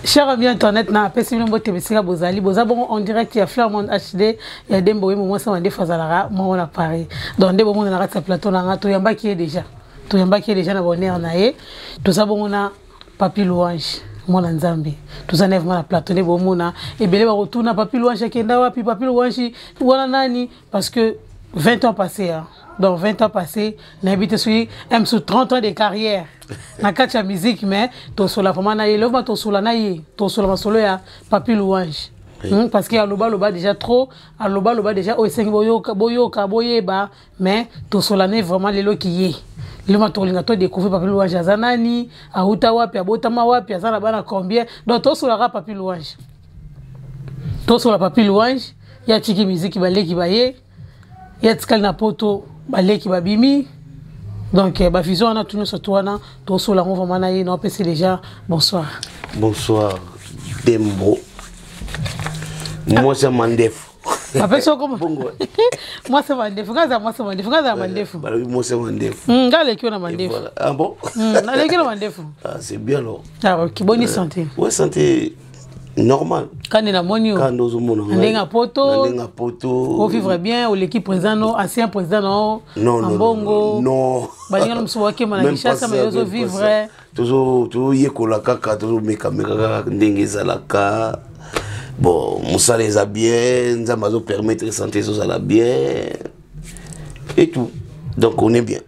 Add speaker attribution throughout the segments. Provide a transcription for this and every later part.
Speaker 1: Cher ami internet, na apesi bino mbote bisika bozali, boza bongo en direct ya Fleur Monde HD ya Dembo Wembo, mwasi wa ndefu azalaka moko na Paris. Donc nde bomona na kati ya plateau na nga, toyambaki ye déjà. Toyambaki ye déjà na bonheur na ye. Toza bongo na Papi Louange, mwana Nzambe. Toza na vraiment na plateau nde bomona ebele bakotuna Papi Louange akenda wapi, Papi Louange wana nani, parce que 20 ans passés, hein. Donc 20 ans passés, nayebi te soki m sous 30 ans de carrière na kati ya musique, mais tosola vraiment na ye lova, tosola na ye, tosola masolo ya Papi Louange. Parce que aloba loba déjà trop, aloba loba déjà oyo esengi boyoka, boyoka, boyeba, mais tosola ne vraiment lelo ki ye lelo ma tokolinga todécouvrir Papi Louange aza nani, auta wapi, abotama wapi, aza na bana combien. Donc tosolaka Papi Louange, tosola Papi Louange. Ye atiki miziki, baleki baye, ye atikali na poto, baleki babimi. Donc bavision wana tu nyonso to wana tosola yango vraiment na ye. Na opesi déjà bonsoir.
Speaker 2: Bonsoir Dembo, mwasi ya mandefu.
Speaker 1: Bapesi okoma mwasi ya mandefu. Nga aza mwasi ya mandefu, nga aza mandefu.
Speaker 2: Balobi mwasi ya mandefu.
Speaker 1: Nga aleki yo na mandefu.
Speaker 2: Ah bon?
Speaker 1: Naleki na mandefu.
Speaker 2: Ah, c'est bien alors.
Speaker 1: Ah, ok, boni santé?
Speaker 2: Ouais, santé normal.
Speaker 1: Kani namoni yo.
Speaker 2: Kanda ozomona.
Speaker 1: Na ndenge ya poto.
Speaker 2: Na ndenge ya poto.
Speaker 1: Ovivre bien, oleki président no, ancien président no.
Speaker 2: Non, non.
Speaker 1: Mbongo.
Speaker 2: Non.
Speaker 1: Balinga mosusu bakema na Kinshasa, mais ozovivre.
Speaker 2: Tozoyekola kaka, tozomekameka kaka ndenge ezalaka. Bon, mosala eza bien, Nzambe azopermettre, santé ezozala bien et tout, donc on est bien.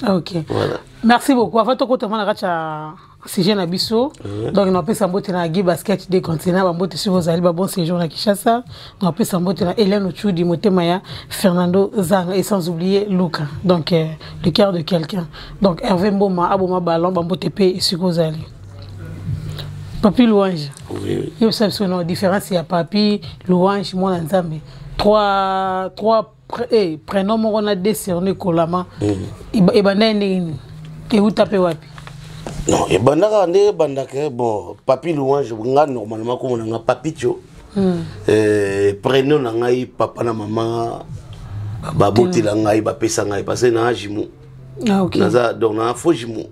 Speaker 1: Ok.
Speaker 2: Voilà.
Speaker 1: Merci beaucoup. Avant tokotama na kati ya sujet na biso, donc napesa mbote na Guy Basket de Continent, bambote soki ozali, ba bon séjour na Kinshasa. Napesa mbote na Hélène Ochudi, motema ya Fernando Zanga, et sans oublier Luka, donc le cœur de quelqu'un, donc Hervé Mboma aboma ballon, bambote mpe esika ozali. Papi Louange.
Speaker 2: Oui.
Speaker 1: Yebisa biso na différence ya Papi Louange, mwana Nzambe, trois prénom moko na deux surnom ekolama. Ebanda ye ndenge nini, euta mpe wapi?
Speaker 2: Non, ebandaka nde ebandaka. Bon, Papi Louange, nga normalement komona nga Papi Tio. Prénom na ngai, papa na mama babotela ngai, bapesa ngai parce que naa jumeau.
Speaker 1: Ah, ok.
Speaker 2: Naza donc na faux jumeau,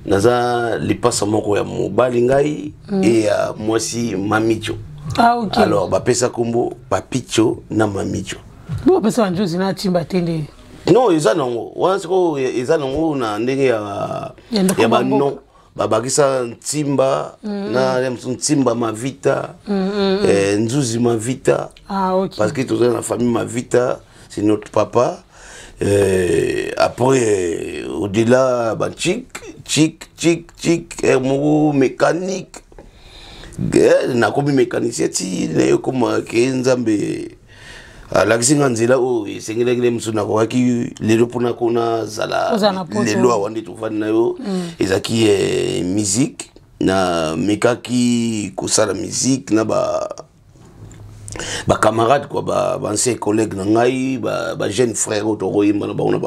Speaker 2: naza lipasa moko ya mobali ngai e ya mwasi Mamicho.
Speaker 1: Ah, ok.
Speaker 2: Alors bapesa kombo Papicho na Mamicho.
Speaker 1: Bo bapesa banjozi na timba te nde?
Speaker 2: Non, eza nango wana sikoyo, eza nango na ndenge ya
Speaker 1: Ya ndeko.
Speaker 2: Ya
Speaker 1: Bamboka.
Speaker 2: banon babakisa Ntimba na ya mosusu Ntimba Mavita, Nzuzi Mavita.
Speaker 1: Ah, ok.
Speaker 2: Parce que toza na famille Mavita, c'est notre papa. Après, au-delà bachik chik chik chik, moko mécanique. Nakomi mécanicien ti naye koma ke Nzambe alakisi nga nzela oyo esengelaki nde mosusu nakokaki lelo mpona kona zala.
Speaker 1: Ozala na poto.
Speaker 2: Lelo awa nde tovandi na yo, ezalaki musique. Namekaki kosala musique na ba bacamarade quoi, baancien collègue na ngai, bajeune frère oyo tokoyemba na bango na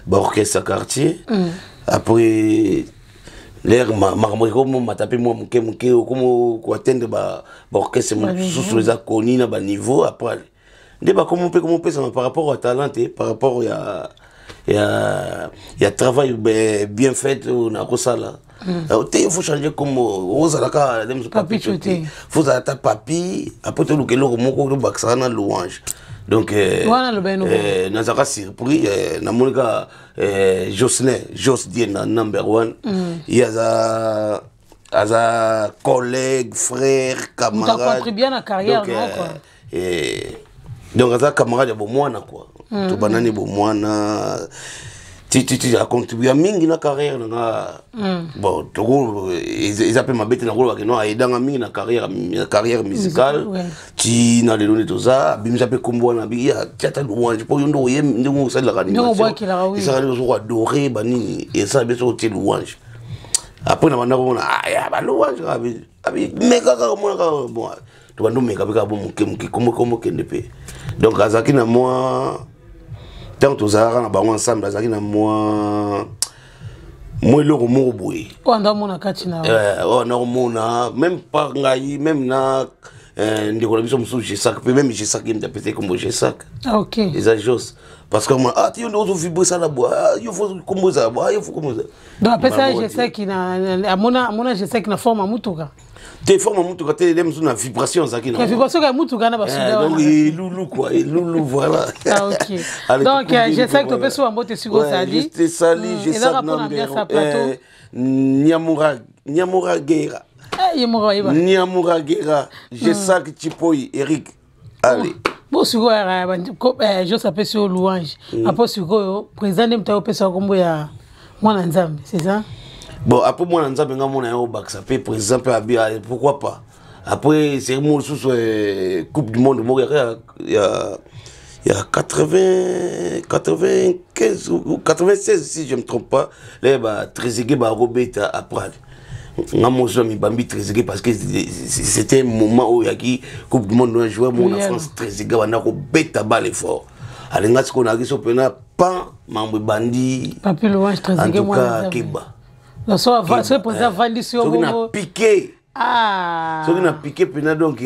Speaker 2: baorchestre ya quartier. Après l'air makambo ekomomata mpe mwa moke moke, okomo koatteindre baorchestre mosusu eza koni na baniveau. Après nde bakomo mpe komopesama par rapport à talent te, par rapport ya travail bien fait oyo nakosala te. Il faut changer comme ozalaka nde mosu.
Speaker 1: Papi.
Speaker 2: Papi.
Speaker 1: Te.
Speaker 2: Faut ozala ta papi, après toluka eloko moko tobakisaka na louange. Donc
Speaker 1: Wana aloba ye no.
Speaker 2: Nazalaka surpris, namoni kaka Jocelyn Jos Die na number one. Ye aza collègue, frère, camarade.
Speaker 1: Contribué na carrière.
Speaker 2: Donc,
Speaker 1: no, quoi.
Speaker 2: Donc aza camarade ya bomwana quoi. Tobanani bomwana ti acontribua mingi na carrière na nga. Bon, toko eza mpe mabe te nakolobaka no aidanga mingi na carrière musicale. Ti na lelo nde toza, abimisa mpe kombo wana, abi ya tia ta louange mpo yo nde oye ndenge osalelaka.
Speaker 1: Ndenge obwakelaka, oui.
Speaker 2: Esaka nde ozoko adore banini, esala biso otie louange. Après na banda komona ya balouange abi meka kaka, omona kaka. Bon, tobanda omeka mpe kaka bo moke moke, kombo kombo kende mpe. Donc azalaki na mwa ntango tozalaka na bango ensemble, azalaki na mwa eloko moko boye.
Speaker 1: Oyo anda omona kati na yo.
Speaker 2: Oyo nakomona même par ngai, même na ndeko na biso mosusu Gesak mpe, même Gesak ye moto apesaki kombo Gesak.
Speaker 1: Ah, ok.
Speaker 2: Eza Jos parce que moi, ah, ti yo nde ozovibre esala boye, ah, yo faut kombo ezala boye, ah, yo faut kombo ezala.
Speaker 1: Donc apesa
Speaker 2: Bango.
Speaker 1: Jesaki na amona Jesaki na forme ya mutuka.
Speaker 2: Te, forme mutuka te, ele mosusu na vibration azalaki
Speaker 1: na vibration ya mutuka na
Speaker 2: basuda wana. Donc elulu quoi, elulu, voilà.
Speaker 1: Ah ok, donc je sais que topesi wa mbote sikoyo osali.
Speaker 2: Je sali, je
Speaker 1: sali na ambiance ya plateau.
Speaker 2: Nyamura, Nyamura Gera.
Speaker 1: Ye moko ayeba.
Speaker 2: Nyamura Gera, je sac Chipoi Eric, allez.
Speaker 1: Bo sikoyo Jos apesi yo louange. Apo sikoyo président nde moto ayopesa nkombo ya mwana Nzambe, c'est ça?
Speaker 2: Bon, après mwana Nzambe, nga mona yango bakisa mpe président mpe abi pourquoi pas. Après série mo lisusu, Coupe du monde moko ya 80, 95 ou 96 si je me trompe pas, là ba Trezeguet barobeta. Après nga moso mibambi Trezeguet parce que c'était un moment oyo yaki Coupe du monde, un joueur mo na France, Trezeguet banda kobeta balle fort. Alinga sikoyo nayaki so mpena pan mambo ebandi.
Speaker 1: Papi Louange.
Speaker 2: En tout cas, keba.
Speaker 1: So président avandisi yo.
Speaker 2: Soki na piqué, soki na piqué mpena, donc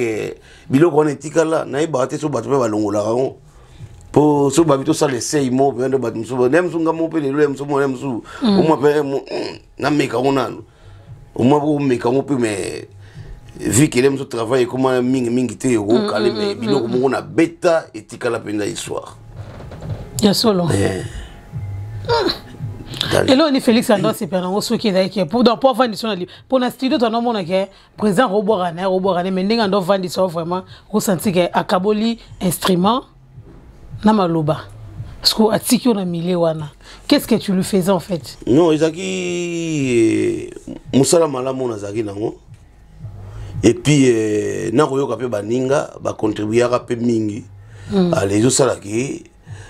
Speaker 2: biloko wana etikala, nayebaka te so bato mpe balongolaka yango, po so babi tosala esei mo mpe nde bato mosusu nde mosusu nga mo mpe lelo ya mosusu mona mosusu omwa mpe nameka yango nanu, omwa mpe omeka yango mpe. Mais vu que le mosusu travail ekoma mingimingi te, okokale, mais biloko moko na beta etikala mpenza histoire.
Speaker 1: Ya solo. Eloko ni Félix ando asepela nango soki ezalaki donc po avandisa na mpo na studio, to anomona ke président akobwaka na ye, akobwaka na ye, mais ndenge ando avandisa o, vraiment osanti ke akaboli instrument na maloba, parce que atiki yo na milieu wana. Qu'est-ce que tu lui faisais en fait?
Speaker 2: Non, ezalaki mosala malamu nazalaki nango, et puis nakoyoka mpe baninga bacontribuaka mpe mingi. Ale ezosalaki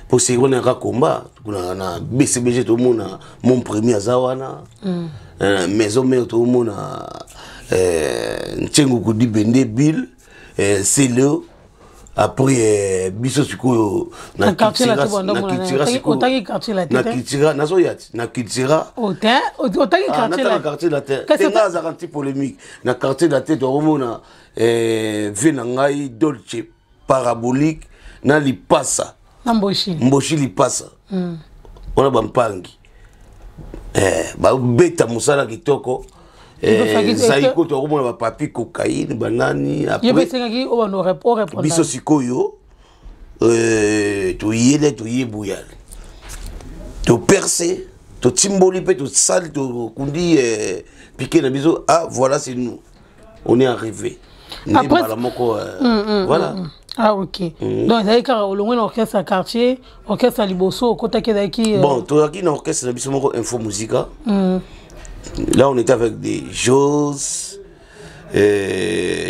Speaker 2: po seki wana yaka komba kuna na BCBG, tomona mon premier aza wana. Maison mère, tomona Ntsenguku Dibende, Bill, Selo. Après biso sikoyo
Speaker 1: na
Speaker 2: Cultura, nazoya ti na Cultura.
Speaker 1: Natanga
Speaker 2: Quartier Latin te, nga azalaka nti polémique na Quartier Latin. Tokomona vie na ngai Dolce Parabolique na Lipasa.
Speaker 1: Na Mboshi.
Speaker 2: Mboshi Lipasa wana, bampangi babeta mosala kitoko. Zaiko, tokomona bapapi cocaïne, banani. Biso sikoyo toyele, toyebuyale, toperce, totimboli mpe tosali, tokundi pike na biso. Ah voilà, c'est nous, on est arrivé nde mbala moko, voilà.
Speaker 1: Ah ok. Donc ezalaki kaka olongwe na orchestre ya quartier, orchestre ya liboso okotaki ezalaki?
Speaker 2: Bon, tozalaki na orchestre na biso moko, Info Musica. Là on était avec des Jos,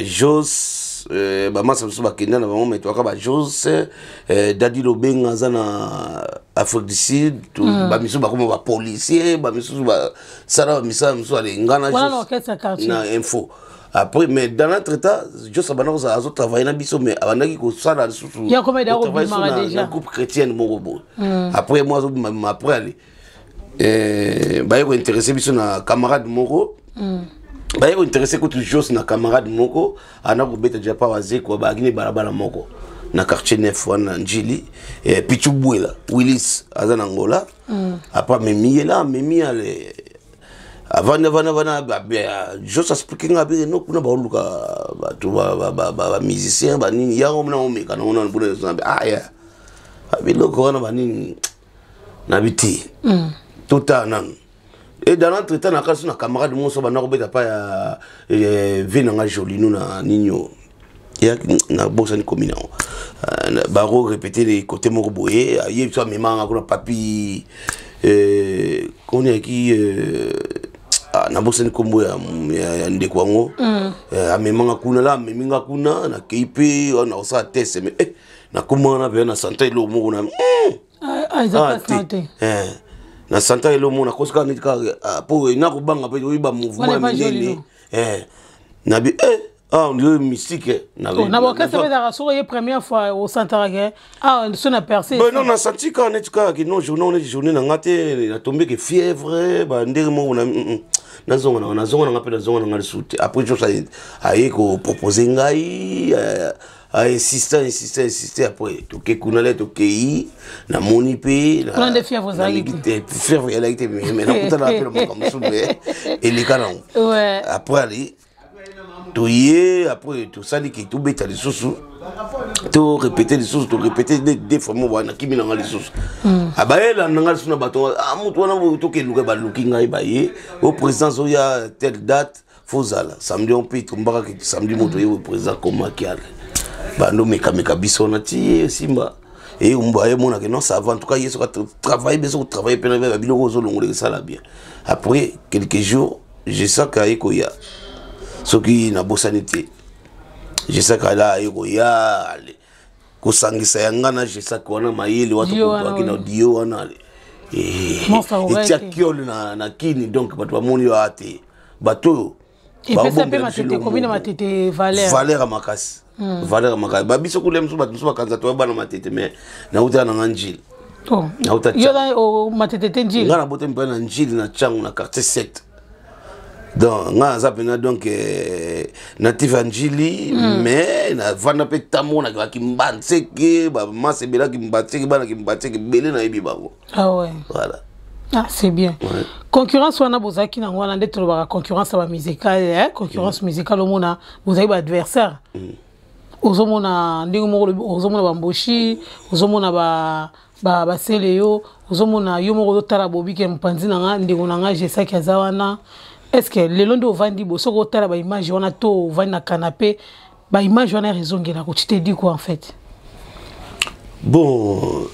Speaker 2: Jos, bamasa mosusu bakenda na bango, mais toyaka bajos, Dadi Lobenga aza na Afrique du Sud. Bamisusu bakoma bapolicier, bamisusu basala bamisala mosusu alenga
Speaker 1: na
Speaker 2: Info. Après, mais dans l'entretemps, Jos abanda kozala, azotravaille na biso, mais abandaki kosala lisusu
Speaker 1: na
Speaker 2: groupe chrétienne moko boye. Après moi azobima, après ale baye kointeresse biso na camarade moko, baye kointeresse kutu Jos na camarade moko anda kobeta déjà pa bazekwa, bayaki ne balabala moko na quartier 9 wana na Njili, Pichu Bwela Willis aza na Ngola. Après amemi ye la, amemi ale, avandi, avandi, avandi. Jos explique nga abe no kuna baoluka bato bamusicien banini yango mona omeka nango nano mpona aya biloko wana banini nabi te, totala nanu. Et dans l'entretemps na kasi na camarade moko banda kobeta pa ya vie nanga Jolino na nini oyo nabosani komi nango, baro répété les côté moko boye, aye biso, amemanga kuna papi koni yaki, nabosani nkombo ya ndeko yango, amemanga kuna la, ameminga kuna, nakei mpe na kosala test, mais nakoma wana mpe na santa eloko moko na
Speaker 1: te.
Speaker 2: Na santa eloko moko nakosi kaka neti kaka po nakobanga mpe oyeba mouvement ya minene nabi ah, on dirait mystique.
Speaker 1: Na baorchestre mpe ezalaka soki oye première fois, osantaka ke ah, so na percé.
Speaker 2: Non, nasanti kaka neti kaka ke non, journée neti journée na nga te, natombe ke fièvre bandenge moko, nazonga nanga, nazonga nanga mpe nazonga nanga lisusu te. Après Jos aye kopropose ngai, ainsiste, insiste, insiste. Après toke kuna le, tokei, namoni mpe
Speaker 1: fièvre.
Speaker 2: Fièvre ezalaki te, mais nakutana mpe na makambo mosusu, mais eleka nango. Après ali Toye après, tosali ke tobeta lisusu, to répété lisusu, to répété deux fois. Mo wana kimi nanga lisusu, abayelanda nga lisusu na bato. Ah, motu wana tokeluka, baluki ngai, baye o présidence oya telle date, fozala samedi. On mpe tombaka samedi, moto ye président komaki ale bando mekameka biso wana ti esimba. Emonake non, ça va en tout cas. Ye soki travaille bien, soki travaille mpe na biloko ozolongola, esala bien. Après quelques jours, je sens que aye koya, soki nabosani te, je sens que ala aye koya kosangisa ya nga na Jesaki wana, mayele watokoaki na dio wana, etia kiole na kini. Donc bato bamoni yo aa te, bato oyo
Speaker 1: epesa mpe Matete, ekomi na Matete valeur.
Speaker 2: Valeur ya makasi, valeur ya makasi. Babiso kule mosusu, bato mosusu bakanisa toya bana Matete, mais nauta nanga Njili.
Speaker 1: Yo Matete te, Njili?
Speaker 2: Nga nabotami mpe na Njili, na Ntiango, na quartier 7. Donc nga naza mpena donc natif ya Njili, mais navanda mpe ntango nakebaki Mbanseke, bamasa ebelaki Mbanseke, bana Kimbanseke ebele, nayebi bango.
Speaker 1: Ah ouais.
Speaker 2: Voilà.
Speaker 1: Ah, c'est bien.
Speaker 2: Ouais.
Speaker 1: Concurrence wana bozalaki nango wana nde tolobaka concurrence ya bamusicale, eh? Concurrence musicale, omona bozali baadversaire. Ozomona ndenge moko, ozomona bamboshi, ozomona basele yo, ozomona yo moko ozotala bobike mopanzi na nga, ndeko na nga Jesaki aza wana. Est ce que lelo nde ovandi bo, soki otala baimage wana to ovandi na canapé, baimage wana ezongelaka, tu te dis quoi en fait?
Speaker 2: Bon,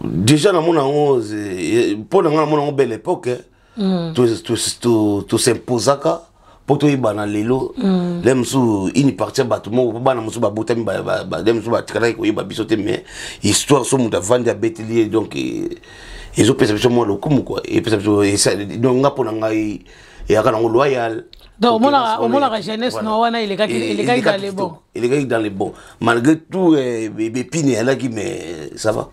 Speaker 2: déjà namona yango, mpo na nga namona yango belle époque. Tosimposaka mpo toyebana lelo. Le mosusu une partie ya bato moko, mpo bana mosusu babotami, le mosusu batikalaki koyeba biso te, mais histoire so moto avandi abeteli ye, donc ezopesa biso mwa lokumu kua, epesa biso. Donc nga, mpo na ngai, eyaka nango loyal.
Speaker 1: Donc omonaka jeunesse na wana elekaki dans les bons.
Speaker 2: Elekaki dans les bons malgré tout. Bepine eyalaki, mais ça va.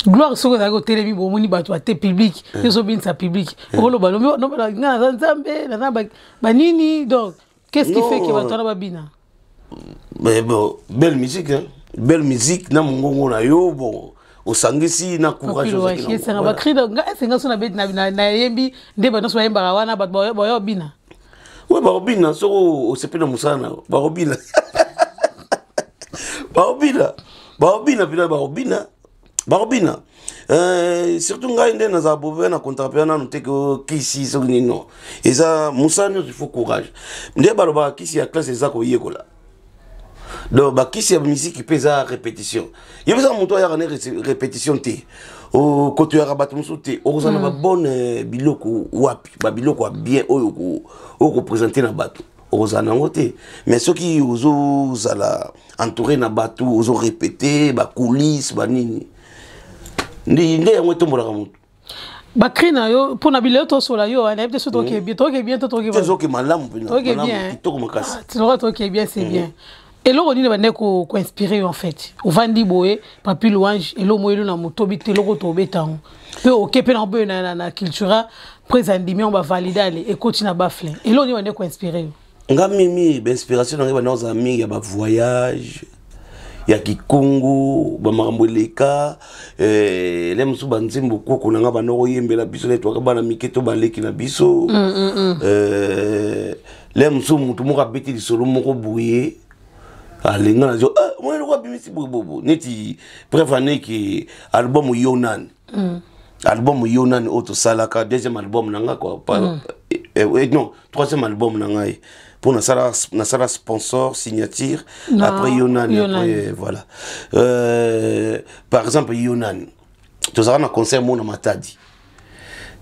Speaker 1: Gloire, soki ozalaki otelemi, bomoni bato ate public, ezobinisa public, okoloba nga naza Nzambe, naza banini. Donc qu'est ce qui fait que bato wana babina?
Speaker 2: Mais bon, belle musique, hein? Belle musique na mongongo na yo, bon, osangisi na courage.
Speaker 1: Esanga bacri nga, esenga so nayembi nde bato nyonso bayembaka wana, bato baya obina.
Speaker 2: We, bakobina soko osepeli na mosala na yo, bakobina, bakobina, bakobina mpena, bakobina, bakobina. Surtout ngai nde nazala bobe na contrat mpe nanu te ke kisi soki nini. Non, eza mosala nyonso, il faut courage. Nde balobaka kisi ya classe eza koyekola, donc bakisi ya musique mpe eza répétition. Ye mpeza moto ayaka ne répétition te, okotoyaka bato mosusu te, okozala na babonne biloko wapi, babiloko ya bien oyo okoprésente na bato, okozala nango te. Mais soki ozozala entouré na bato, ozorépéte, bacoulisse, banini, nde yango etombolaka moto.
Speaker 1: Bacri na yo mpona bilelo tosola yo, nayebi te so toke bien, toke bien to toke?
Speaker 2: Tozoke malamu mpena, kitoko makasi.
Speaker 1: Toka toke bien, c'est bien. Eloko nini bande koinspire yo en fait? Ovandi boye, Papi Louange, eloko mo elo na moto obi te, eloko tobeta yango mpe oke mpe na boye na cultura prese andimi yango, bavalide, ale ekoti na bafle. Eloko nini bande koinspire yo?
Speaker 2: Nga mimi, bainspiration na ngai banda kozala mingi ya bavoyage ya kikungu, bamakambo eleka. Le mosusu banzembo koko na nga banda koyembela biso, le twaka bana mike to baleki na biso. Le mosusu motu moko abeti lisolo moko boye, alenga na zo mwana eloko abimisi boye bobo, neti bref aneki album yo nani, album yo nani oyo tosalaka, deuxième album na nga quoi. Non, troisième album na ngai, mpo nasala sponsor, signature, après yo nani, après voilà. Par exemple yo nani, tozalaka na concert moko na Matadi,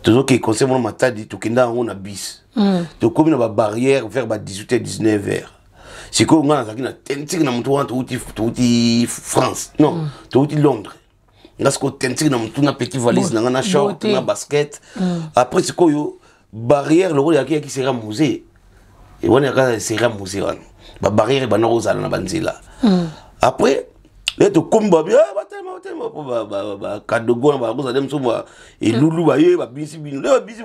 Speaker 2: tozokee concert moko na Matadi, tokenda yango na bis, tokomi na babarrière vers ba 18 h 19 h. Sikoyo ngai nazalaki na tentike na motu wana, touti France, non, touti Londres. Nga sikoyo tentike na motu na petit valise na nga na short na basket. Après sikoyo barrière lokola yaki sera musée wana, yaka sera musée wana, babarrière ebanda kozala na banzela. Après le tokomi, babi batelema, batelema, po bakadogo wana bakozala mosusu elulu, baye babisi bino le babisi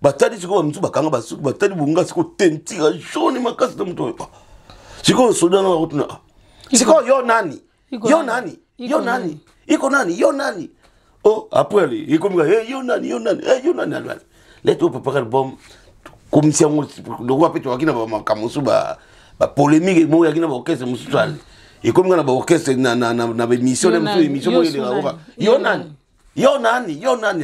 Speaker 2: batali. Sikoyo bamisusu bakanga basuki, batali bonga sikoyo tentira jaune makasi na moto oyo. Sikoyo soda na bakotuna: "Sikoyo yo nani? Yo nani? Yo nani? Iko nani? Yo nani?" Oh, après ale ekomi: "Hey, yo nani? Yo nani? Hey, yo nani?" Alali lete oyo préparé album. Tokomisi yango lokola mpe tokaki na bamakambo mosusu, bapolémique moko yaki na baorchestre mosusu, ale ekomi nga na baorchestre na baémission na mosusu, émission moko eleka: "Yo nani, yo nani, yo nani?"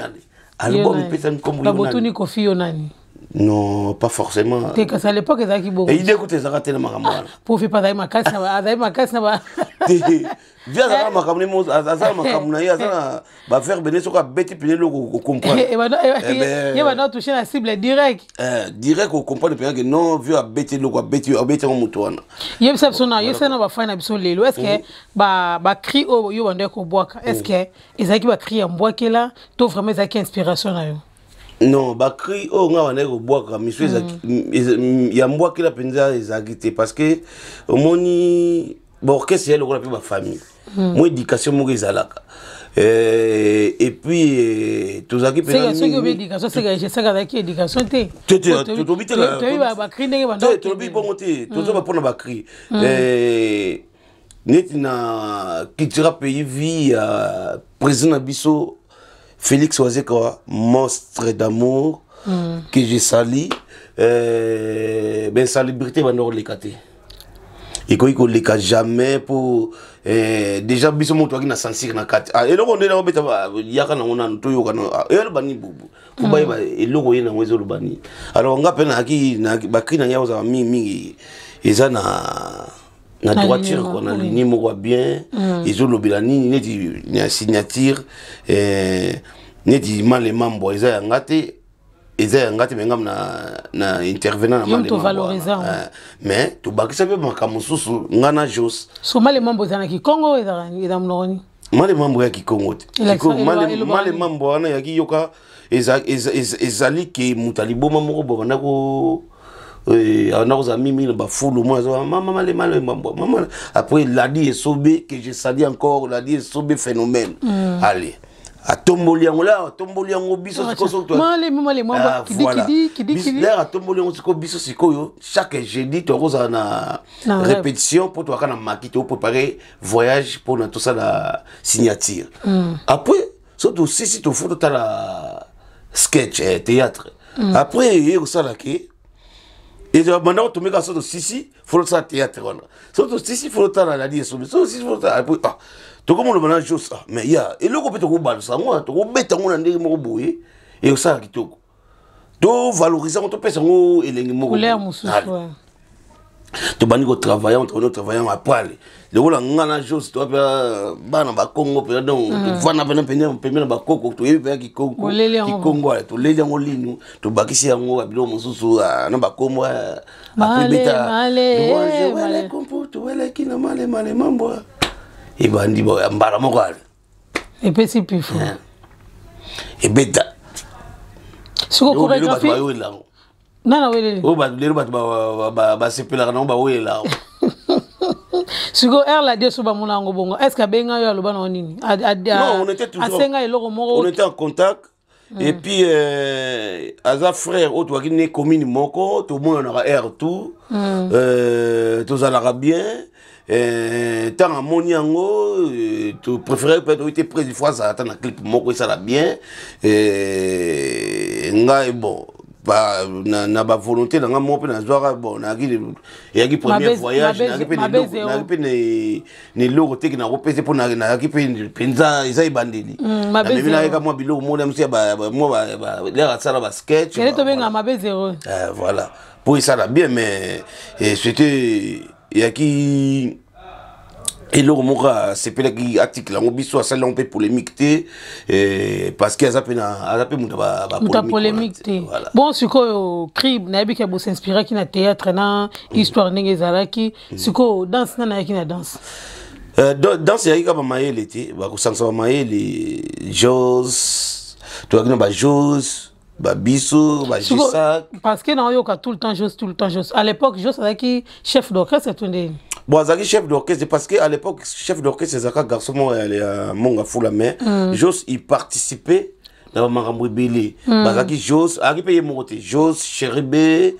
Speaker 2: Ale album epesami nkombo.
Speaker 1: Babotuni Kofi "Yo nani"?
Speaker 2: Non, pas forcément.
Speaker 1: Te, kasi à l'époque ezalaki bongo.
Speaker 2: Idée kuta ezalaka te na makambo wana.
Speaker 1: Po fi azali makasi, azali makasi na ba
Speaker 2: Te, vi azalaka makambo ne, aza na makambo na ye, aza na baverbe ne. Soki abeti pene eloko, ocomprendre.
Speaker 1: Ye banda touche na cible direct.
Speaker 2: Direct ocomprendre mpenza ke non, vi abeti eloko, abeti, abeti yango moto wana.
Speaker 1: Yebisa biso na yebisa na bafai na biso lelo, est ce que bacri oyo yo bandaki kobwaka, est ce que ezalaki bacri ya mbwakela to vraiment ezalaki inspiration na yo?
Speaker 2: Non, bacri oyo nga bandaki kobwaka miso ya mbwakela mpenza ezalaki te, parce que omoni, baorchestre ya lokola mpe bafamille, mwa éducation moko ezalaka. Et puis tozalaki
Speaker 1: Soki obi éducation, seke azalaki éducation te.
Speaker 2: Tobi.
Speaker 1: Bacri ndenge
Speaker 2: Tolobi bongo te, tozoba mpona bacri neti na Cultura Pays Vie ya président na biso Félix Wazekwa, monstre d'amour que je salue. Ben, salubrité banda koleka te, ekoki koleka jamais po déjà biso moto aki na censure na kati. Ah, eloko nde naobeta yaka nango nanu toyoka eloba nini bubu po bayeba eloko ye nango ezoloba nini. Alors nga mpe nayaki bacri na ngai kozala mingimingi eza na droiture quoi, na ligne moko ya bien. Ezolobela nini neti na signature, neti Male Mambo eza yanga te, eza yanga te, me ngam na intervenant na Male Mambo, mais tobakisa mpe makambo mosusu, nga na Jos.
Speaker 1: So Male Mambo eza na Kikongo, eza monoko nini?
Speaker 2: Male Mambo ya Kikongo te. Male Mambo wana yaki yoka ezali ke moto aliboma moko bo banda ko anda kozala mingi na bafulu moko aza mama male male mambo mama. Après Ladi Esobe, que je salue encore, Ladi Esobe phénomène. Allez, atomboli yango la, atomboli yango biso
Speaker 1: sikoyo,
Speaker 2: atomboli yango sikoyo. Biso sikoyo chaque jeudi tokozala na répétition mpo toyaka na maki, topréparé voyage mpona tosala signature. Après so tosisi, tofo totala sketch, théâtre. Après ye kosala ke banda kotomeka, so tosisi fo tosala théâtre wana, so tosisi fo totala Ladi Esobe, so tosisi fo totala. Après, ah, tokomoloba na Jos: "Ah, mais ya eloko mpe tokobalusa yango, tokobeta yango na ndenge moko boye, ekosala kitoko, tovalorize yango, topesa yango elenge moko." Tobandi kotravaille, tobandi kotravaille yango. Après lokola nga na Jos toa mpe bana bakongo mpenza, donc tovanda mpena pembeni na bakoko, toyebi mpenza Kikongo ale, toleli yango linu, tobakisi yango babiloko mosusu na bakombo. Après beta wele kompo toweleki na Male Male Mambo, ebandi mbala moko ale.
Speaker 1: Epesi pifo.
Speaker 2: Ebeta.
Speaker 1: Siko chorégraphie
Speaker 2: bayoyelango.
Speaker 1: Nana weleli.
Speaker 2: Oyo lelo bato basepelaka nango, bawelela.
Speaker 1: Sikoyo aire la die so bamona yango bongo, est ce que abenga yo, aloba nango nini?
Speaker 2: Non, on était toujours
Speaker 1: Asenga eloko moko?
Speaker 2: On était en contact. Et puis aza frère oyo tozalaki ne commune moko, tomonanaka aire tout. Tozalaka bien. Ntango amoni yango, topréféré peut-être oyo te président fois azala ata na clip moko, esala bien. Ngai bon ba, na bavolonté na nga moko mpe nazwaka. Bon, nayaki, eyaki premier voyage, nayaki mpe na eloko teke nakopesa mpo nayaki mpe mpenza eza ebandeli. Namemi nayeka mwa biloko moko mosu ya mwa lere asala basketch.
Speaker 1: Tobenga mabe zéro.
Speaker 2: Voilà, mpo esala bien. Mais c'était eyaki eloko moko asepelaki article yango, biso asali yango mpe polémique te, parce que aza mpe aza mpe moto
Speaker 1: ya polémique te. Bon, sikoyo cri nayebi ke bosinspiraki na théâtre na histoire ndenge ezalaki. Sikoyo danse, nani ayaki na danse?
Speaker 2: Danse eyaki kaka bamayele te, bakosangisa bamayele. Jos, toyaki na bajos, babiso, bajisak.
Speaker 1: Parce que naoyoka tout le temps Jos, tout le temps Jos. À l'époque Jos azalaki chef d'orchestre to ndeni?
Speaker 2: Bon, azalaki chef d'orchestre parce que à l'époque chef d'orchestre ezalaka garçon moko ya Monga Fula, mais Jos il participait na bamakambo ebele. Bazalaki Jos, azalaki mpe ye moko te: Jos, Cheribe,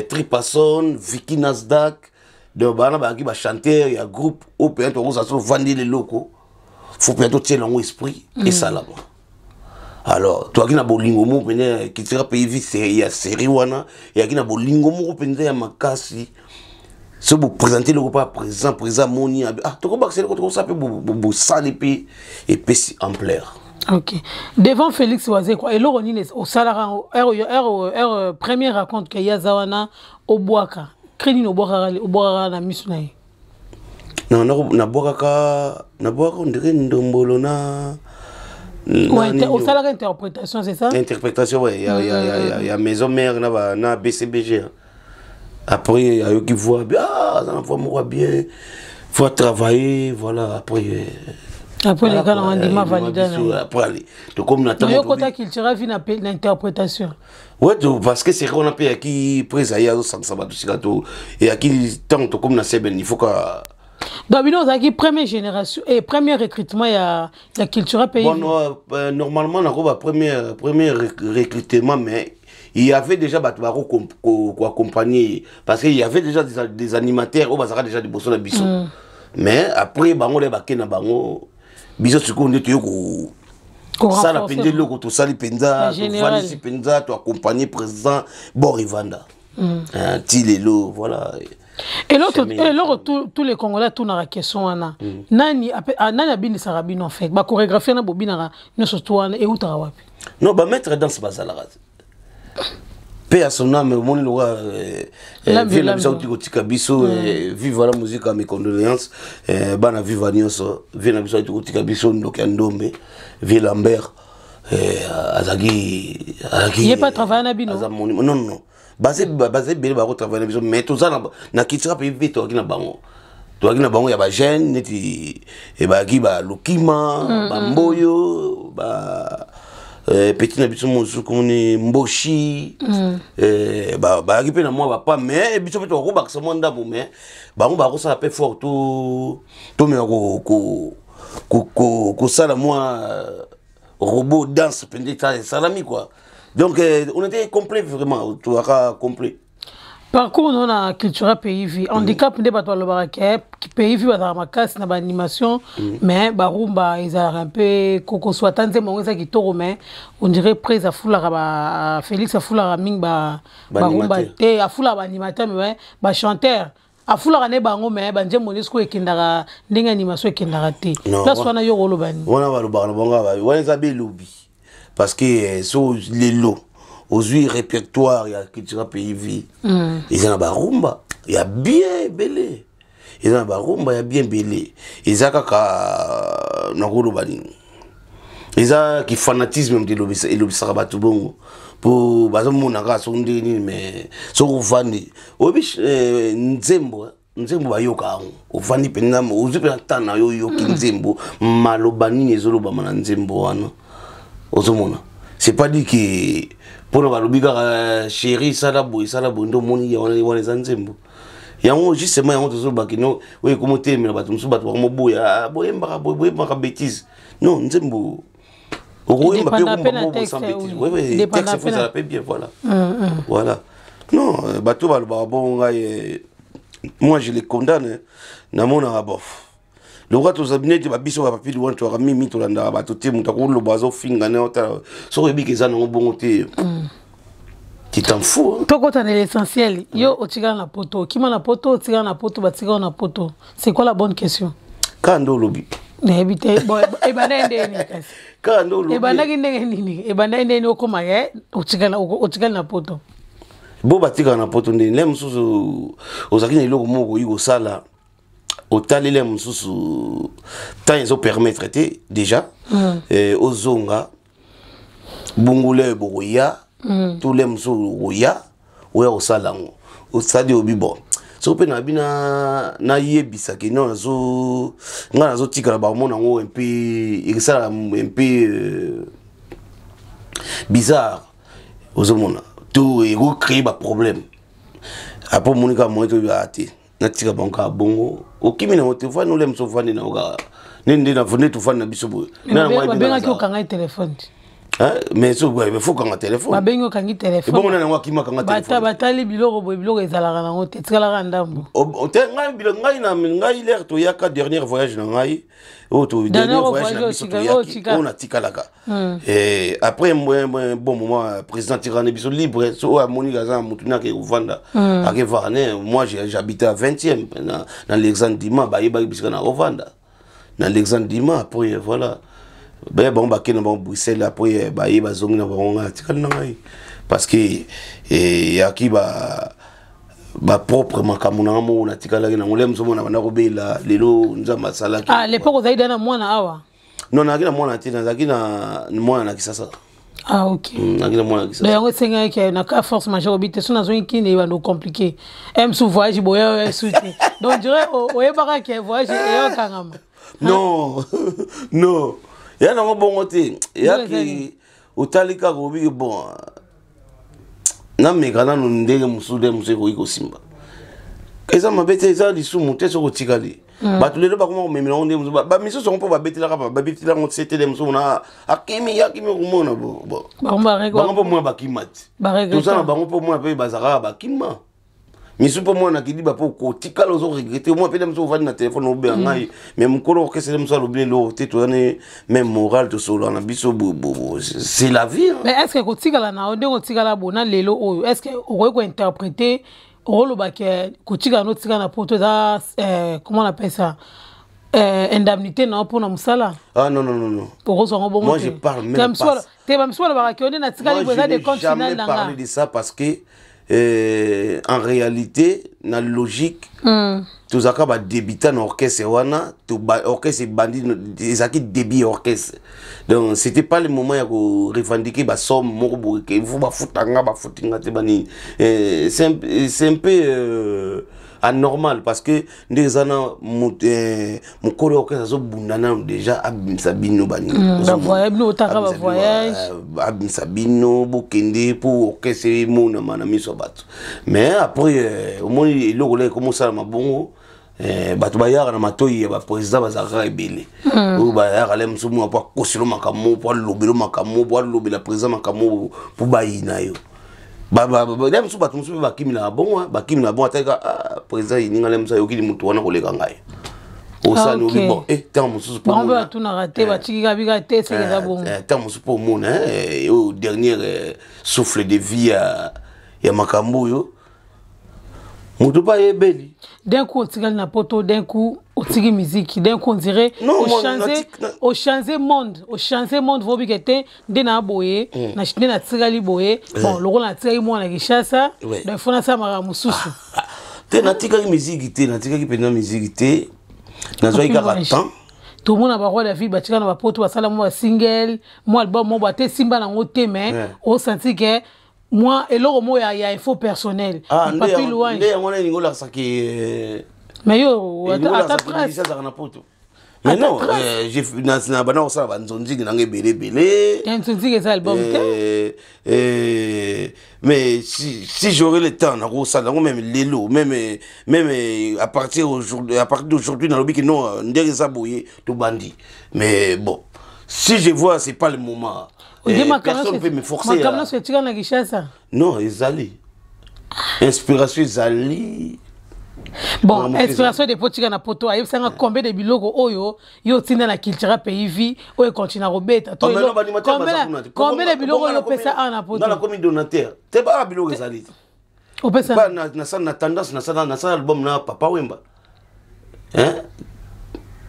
Speaker 2: Tripason, Vicky Nasdak. Donc bana bazalaki bachanteur ya groupe oyo mpenza tokozala so ovandeli eloko, fo mpenza totiela yango esprit, esalama. Alors toyaki na bolingo moko mpenza, Cultura Pays Vie ya série wana eyaki na bolingo moko mpenza ya makasi. So boprésente eloko mpa président, président amoni: "Ah, tokobakisa eloko, tokosala mpe." Bosali mpe, epesi ampleur.
Speaker 1: Ok, devant Félix Wazekwa, eloko nini osalaka heure première rencontre ke ye aza wana? Obwaka cri nini? Obwakaka na miso na ye?
Speaker 2: Nabwakaka, nabwakaka ondire ndombolo na
Speaker 1: Osalaka interprétation, c'est ça?
Speaker 2: Interprétation, ouais, ya Maison Mère na BCBG. Après ayoki voix: "Ah, aza na voix moko bien, faut travailler." Voilà, après
Speaker 1: Après les gars na ndima valida.
Speaker 2: Après allez, tokomi na
Speaker 1: ntango yokota Cultura Vie na interprétation.
Speaker 2: Ouais, parce que c'est wana mpe eyaki prise, aye azosangisa bato sika to eyaki ntango tokomi na seben, il faut ka
Speaker 1: Donc bino ozalaki première génération et premier recrutement ya Cultura Pays?
Speaker 2: Bon, normalement nakoba premier recrutement, mais il y avait déjà bato bako koaccompagner, parce qu'il y avait déjà des animateurs oyo bazalaka déjà liboso na biso. Mais après bango nde bake na bango, biso sikoyo nde toye kosala mpenza eloko, tosali mpenza, tovandisi mpenza, toaccompagne président bor evanda ti lelo, voilà.
Speaker 1: Eloko tous les Congolais atunaka question wana: nani nani abinisaka bino? En fait, bachorégraphie na bobinaka nyonso to wana eutaka wapi?
Speaker 2: Non, bamaître danse bazalaka mpe ya son âme. Omoni loka vie na biso auti kotika biso. Viva la Musique, mes condoléances bana Viva nyonso. Vie na biso auti kotika biso, ndoki ya ndombe, vie Lambert, azalaki
Speaker 1: Ye pas travaille na bino?
Speaker 2: Non, non, non, baza ebele bakotravaille na biso, mais toza na Cultura mpe mpe toyaki na bango, toyaki na bango ya bajeune neti bayaki balukima, bamboyo, ba petit na biso mosusu komoni Mboshi. Bayaki mpe na mwa bapa, mais biso mpe tokobakisa mwa ndambo, mais bango bakosala mpe fort. Tomeka kosala mwa robot danse mpenza esalami quoi. Donc on était complet, vraiment toyaka complet.
Speaker 1: Parcours no na Cultura Pays Vie, handicap nde bato balobaka ke Pays Vie bazalaka makasi na baanimation, mais barumba ezalaka mpe kokoso. Ata nzembo yango eza kitoko, mais on dirait prise afulaka ba Félix afulaka mingi barumba te, afulaka baanimateur, mais bachanteur afulaka ne bango, mais banzembo nde sikoyo ekendaka ndenge animation ekendaka te. Place wana yo koloba nini?
Speaker 2: Wana balobaka na bango wana eza belobi, parce que so lelo ozwi répertoire ya Cultura Pays Vie, eza na barumba ya bien ebele, eza na barumba ya bien ebele. Eza kaka nakoloba nini, eza kifanatisme moto elobisaka bato bongo, mpo bazomona kaka soki ndenge nini. Mais soki ovandi, oyebi nzembo, nzembo bayoka yango, ovandi mpenza, ozwi mpenza ntan na yo, oyoki nzembo, maloba nini ezolobama na nzembo wana, ozomona. C'est pas dit que mpona balobi kaka "chéri, sala boye, sala boye" nde omoni wana eza nzembo. Yango justement, yango tozolobaki no oyo ekoma otelemela bato mosusu, bato bakomoboya: "Boyembaka boye, boyembaka bétise." Non, nzembo okoyemba mpe rumba moko sans bétise, texte faut ezala mpe bien. Voilà, voilà. Non, bato balobaka bongo, ngai moi je les condamne. Namonaka bof lokola toza neti babiso bapapili wana, toyaka mimi, tolandaka bato te. Moto akoloba, azofinga ne, otala soki oyebiki eza nango bongo te, tu t'en fous.
Speaker 1: Tokota na l'essentiel. Yo otikala na Poto, okima na Poto, otikala na Poto, batikala na Poto, c'est quoi la bonne question?
Speaker 2: Kaka nde olobi.
Speaker 1: Nayebi te. Ebandaki ndenge nini kasi?
Speaker 2: Kaka nde olobi.
Speaker 1: Ebandaki ndenge nini? Ebandaki ndenge nini okóma ye otikali na Poto?
Speaker 2: Bo batikala na Poto ndenge le mosusu ozalaki na eloko moko okoki kosala, otaleli ya mosusu, temps ezopermettre te déjà. Ozonga bongo, le bokoya to le mosusu okoya, oya kosala yango, osali, obi bon. Soki mpe na bi nayebisaki no nazo ngai nazotikala, bamona yango un peu, ekesala un peu bizarre, ozomona to ekocréer baproblème. Après omoni kaka moyen toyebaka te, natika bango kaka bongo, okimi nango te, ofandi ole mosu, ofandi nango kaka nde nde tofandi na biso boye.
Speaker 1: Babengaki okanga telefone?
Speaker 2: Hein? Mais so il faut kanga téléphone.
Speaker 1: Babengi okangi téléphone.
Speaker 2: Bongo na yango akima kanga téléphone.
Speaker 1: Bata batali biloko boye biloko ezalaka nango te tikalaka ndambo.
Speaker 2: Te ngai biloko ngai na ngai l'air toyaka dernier voyage na ngai. Oyo to dernier voyage na biso toyaki oyo natikalaka. Et après un bon moment président tirane biso libre so oyo amoni aza na motu nake kovanda. Ake varne moi j'habitais à 20e na na Alexandre Dima bayebaki bisika na kovanda. Na Alexandre Dima après voilà. Baye bango bakende na bango Bruxelles après baye bazongi na bango ngai atikali na ngai parce que eyaki ba bapropre makambo na nga moko natikalaki nango le mosu mona banda kobela lelo nzambe asalaki.
Speaker 1: Ah, l'époque ozalaki da na mwana awa?
Speaker 2: Non, nazalaki na mwana te, nazalaki na mwana na Kisasa.
Speaker 1: Ah, ok.
Speaker 2: Nazalaki na mwana na Kisasa.
Speaker 1: Donc yango esengaki na cas force majeure obi te so nazongi kini ebanda compliqué m su voyage boya su te donc dirait oyebaka ke voyage eyokangama.
Speaker 2: Non, non, ya nango bongo te, eyaki otali kaka obiki bon nameka nanu ndenge mosusu nde mosusu ekoki kosimba eza mabe te, eza lisumu te soki otikali. Bato lelo bakoma komemela yango ndenge mosusu, bamisusu yango mpo babetelaka babetelaka yango te nde mosusu na akimi akimi okomona bango mpo mwana bakima te toza na bango mpo mwana mpe bazalaka bakima misu mpo mwana kidiba mpo kotikala ozo regrete mwa mpe mosu ovandi na telefone obenga ngai mais mokolo orchestre mosu alobi eloko te, toza ne même moral, tosolola na biso, c'est la vie.
Speaker 1: Mais est ce que kotikala na yo ndenge otikala bona lelo oyo, est ce que okoki kointerpréter okoloba ke kotikala no otikala na poto eza, comment on appelle ça, indemnité na yo mpona mosala?
Speaker 2: Ah non, non, non, non.
Speaker 1: Okozwa yango bongo?
Speaker 2: Moi, je parle même pas.
Speaker 1: Te, bamisu balobaka ke onde natikali boye eza décompte final
Speaker 2: na nga. Parlé de ça parce que en réalité na logique tozalaka badébutant na orchestre wana, orchestre ebandi, ezalaki début orchestre, donc c'était pas le moment ya korevendiquer basomme moko boye ke faut bafuta nga, bafuti nga te banini. C'est un peu anormal parce que nde eza na mokolo orchestre azobunda nano déjà abimisa bino banini, abimisa bino bokende mpo orchestre emonama na miso ya bato. Mais après omoni eloko la ekoma osalama bongo, bato bayaka na matoi ya baprésident bazalaka ebele oyo bayaka le mosusu mwa mpo akosela makambo, mpo alobela makambo, mpo alobela président makambo mpo bayina yo. Le mosusu bato mosusu mpe bakiminaka bongo, bakiminaka bongo atalika président yeninga le mosusu ayokili motu wana koleka ngai osani obi bon ntango mosusu.
Speaker 1: Bango mpe batunaka te, batikika bika te seke eza bongo.
Speaker 2: Ntango mosusu mpo omona oyo dernier souffle de vie ya makambo oyo moto mpe ayebeli.
Speaker 1: D'un coup otikali na poto, d'un coup otiki musique, d'un coup on dirait ochange monde, ochange monde vobike te nde na boye nde natikali boye bon lokola natikali mwana Kinshasa, donc faut nasala makambo mosusu.
Speaker 2: Te, natikaki musique te, natikaki mpenza musique te, nazwaki kaka temps.
Speaker 1: Tomona baroi David batika na bapoto basala mwa basingle, mwa album moko ate esimba nango te, mais osanti ke moi eloko moko ya info personnel.
Speaker 2: Papi Louange nde yango wana elingi olakisaki.
Speaker 1: Mais yo ata trace
Speaker 2: azalaka na poto, mais non, na banda kosala banzonziki nanga ebele ebele.
Speaker 1: Nzonziki eza album
Speaker 2: te. Mais si j'aurais le temps nakosala yango même lelo, même à partir aujourd'hui, à partir d'aujourd'hui nalobi ke non, ndenge eza boye tobandi. Mais bon, si je vois c'est pas le moment, personne peut me forcer.
Speaker 1: Makambo nyonso etika na Kinshasa.
Speaker 2: Non, ezali inspiration, ezali.
Speaker 1: Bon, inspiration de potika na poto ayebisanga combien de biloko oyo yo otinda na Cultura Pays Vie oyo ekontinue kobeta, combien de biloko oyo opesa awa na poto?
Speaker 2: Nakomi donateur te, baa biloko ezali te.
Speaker 1: Opesa
Speaker 2: nasala na tendance, nasala album na Papa Wemba, hein,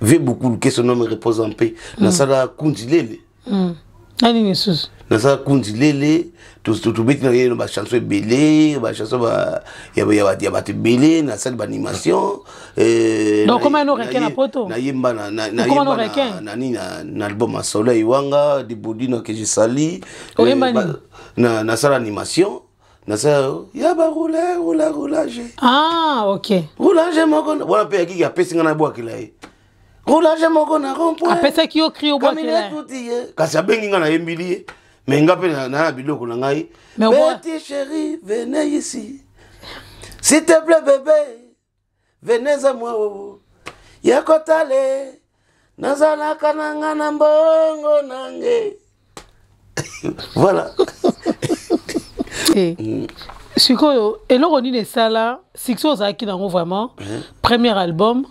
Speaker 2: vie beaucoup que son nom repose en paix. Nasala Kundi Lele.
Speaker 1: Nani lisusu?
Speaker 2: Nasala Kundi Lele, tobeti na ye bachanson ebele, bachanson ya bato ebele, nasali baanimation.
Speaker 1: Donc koma no requin na poto?
Speaker 2: Nayemba nani na album ya Soleil Wanga de Bodina que je sali.
Speaker 1: Oyemba nini?
Speaker 2: Nasala animation, nasala ya barule rula roulage.
Speaker 1: Ah, ok.
Speaker 2: Roulage moko wana mpe yakiki apesi nga na bwakela ye roulage moko na rond-point.
Speaker 1: Apesaki yo cri obwakela?
Speaker 2: Ye kasi abengi nga, nayembili ye, mais nga mpe na biloko na ngai. Petit chéri, venez ici s'il te plaît, bébé, venez à moi, yakotale nazalaka na nga na mbongo nange. Voilà.
Speaker 1: Eh. Sikoyo eloko nini esala succès ozalaki nango vraiment? Premier album,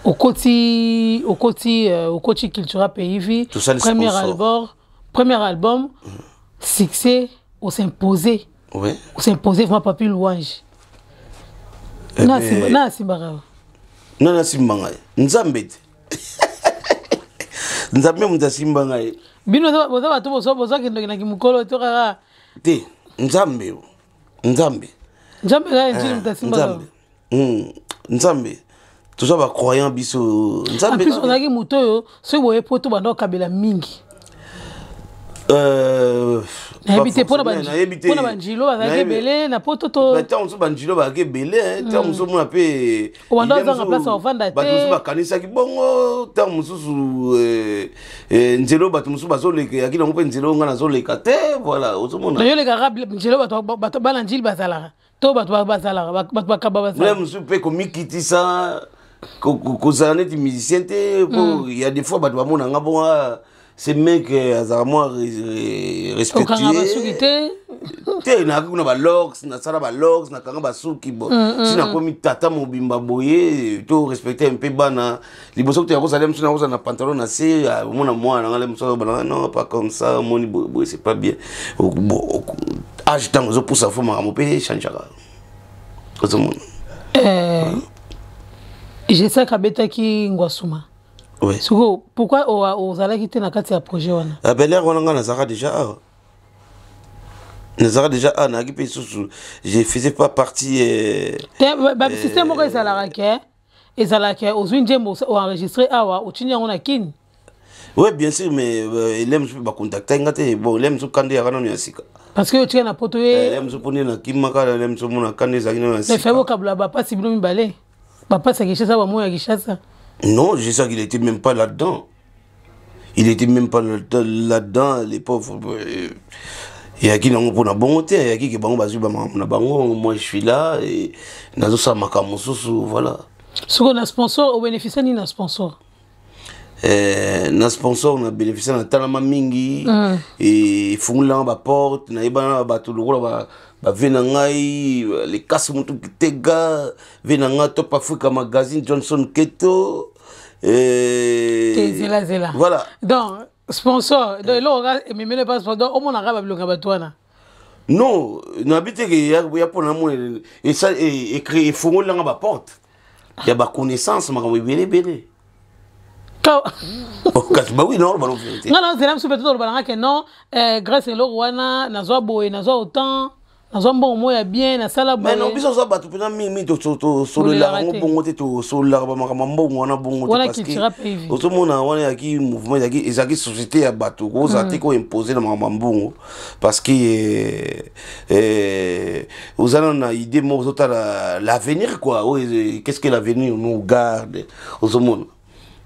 Speaker 1: okoti Cultura Pays Vie, premier album, premier album, succès, os'impose. Os'impose vraiment, Papi Louange. Na asimbaka?
Speaker 2: Nani asimba ngai? Nzambe te, Nzambe moto asimba ngai.
Speaker 1: Bino boza bato bozwakendokendaki mokolo to kaka?
Speaker 2: Te, Nzambe, Nzambe.
Speaker 1: Nzambe kaka, Njili moto asimbaka.
Speaker 2: Nzambe, Nzambe, toza bacroyant biso.
Speaker 1: Nzambe. Plus ozalaki moto oyo soki boye po to banda okabela mingi. Nayebi te mpona banjilo bazalaki ebele na poto to.
Speaker 2: Ntango mosusu banjilo bazalaki ebele, ntango mosusu omona mpe
Speaker 1: obanda ozanga place ovanda te.
Speaker 2: Bato mosusu bakanisaki bongo. Ntango mosusu nzela oyo bato mosusu bazoleka eyaki nango mpe nzela oyo ngai nazoleka te. Voilà, ozomona.
Speaker 1: Nayolekaka nzela bato bana Njili bazalaka to bato bazalaka, bato bakaba bazalaka.
Speaker 2: Mosusu mpe komikitisa, kozala neti musicien te, po ya des fois bato bamonanga bongo, ce mec azalaka mwa
Speaker 1: respectueux basuki te.
Speaker 2: Te, nayaki kuna balox, nasala balox, nakanga basuki. Bo si nakomi tata mobimba boye, to respecte mpe bana. Liboso kutu ya kozala mosu, nakozala na pantalon na se, omona mwana nanga le mosu azobananga: "Non, pas comme ça, omoni boye, c'est pas bien." Age ntango ezopusa, fo makambo mpe echangeaka, ozomona.
Speaker 1: Jesek abetaki Ngwasuma.
Speaker 2: Oui.
Speaker 1: Sikoyo pourquoi ozalaki te na kati ya projet wana?
Speaker 2: Belere wana ngai nazalaka déjà awa, nazalaka déjà awa, nayaki mpe lisusu, je faisais pas partie.
Speaker 1: Te, basystème moko ezalaka ke ezalaka ozwi nzembo, oenregistre awa, otindi yango na Kini.
Speaker 2: Oui, bien sûr, mais ele mosusu mpe bacontacte nga te. Bon, ele mosusu kande yaka nano ya sika.
Speaker 1: Parce que otika na poto ye.
Speaker 2: Ele mosusu mponi nakimaka, ele mosusu mona kande ezalaki nano ya
Speaker 1: sika. Bokabula bapasi bino mibale, bapasi ya Kinshasa, bamoyo ya Kinshasa.
Speaker 2: Non, je sais qu'il était même pas là-dedans. Il était même pas là-dedans, les pauvres. Eyaki nango mpona bongo te, eyaki ke bango bazwi bamakambo na bango. Moi, je suis là et nazosala makambo mosusu, voilà.
Speaker 1: Sikoyo na sponsor, obénéficie nini na sponsor?
Speaker 2: Na sponsor na bénéficie, na talama mingi, efungolelanga baporte, nayebana na bato lokola bave na ngai Lekasi, motu Kitega, ve na ngai Top Africa Magazine, Johnson Keto.
Speaker 1: Zela, zela.
Speaker 2: Voilà.
Speaker 1: Donc sponsor, donc eloko ememele pa sponsor, donc omonaka babiloko ya bato wana?
Speaker 2: Non, nayebi te ke ya mpona namona efungolelanga baporte ya baconnaissance, makambo ebele ebele. Kasi bawi na oloba no vérité.
Speaker 1: Nga nazela mosusu peut-être oloba nanga ke non, grâce eloko wana nazwa boye, nazwa autant, nazwa mbongo moko ya bien, nasala
Speaker 2: boye. Non, biso oza bato mpena mingi tosololaka yango bongo te, tosololaka bamakambo ya mbongo wana bongo te, parce que ozomona wana ezalaki mouvement, ezalaki société ya bato. Kozala te koimpose na makambo ya mbongo, parce que oza nano na idée moko, ozotala l'avenir quoi. Oyo, qu'est-ce que l'avenir nous garde?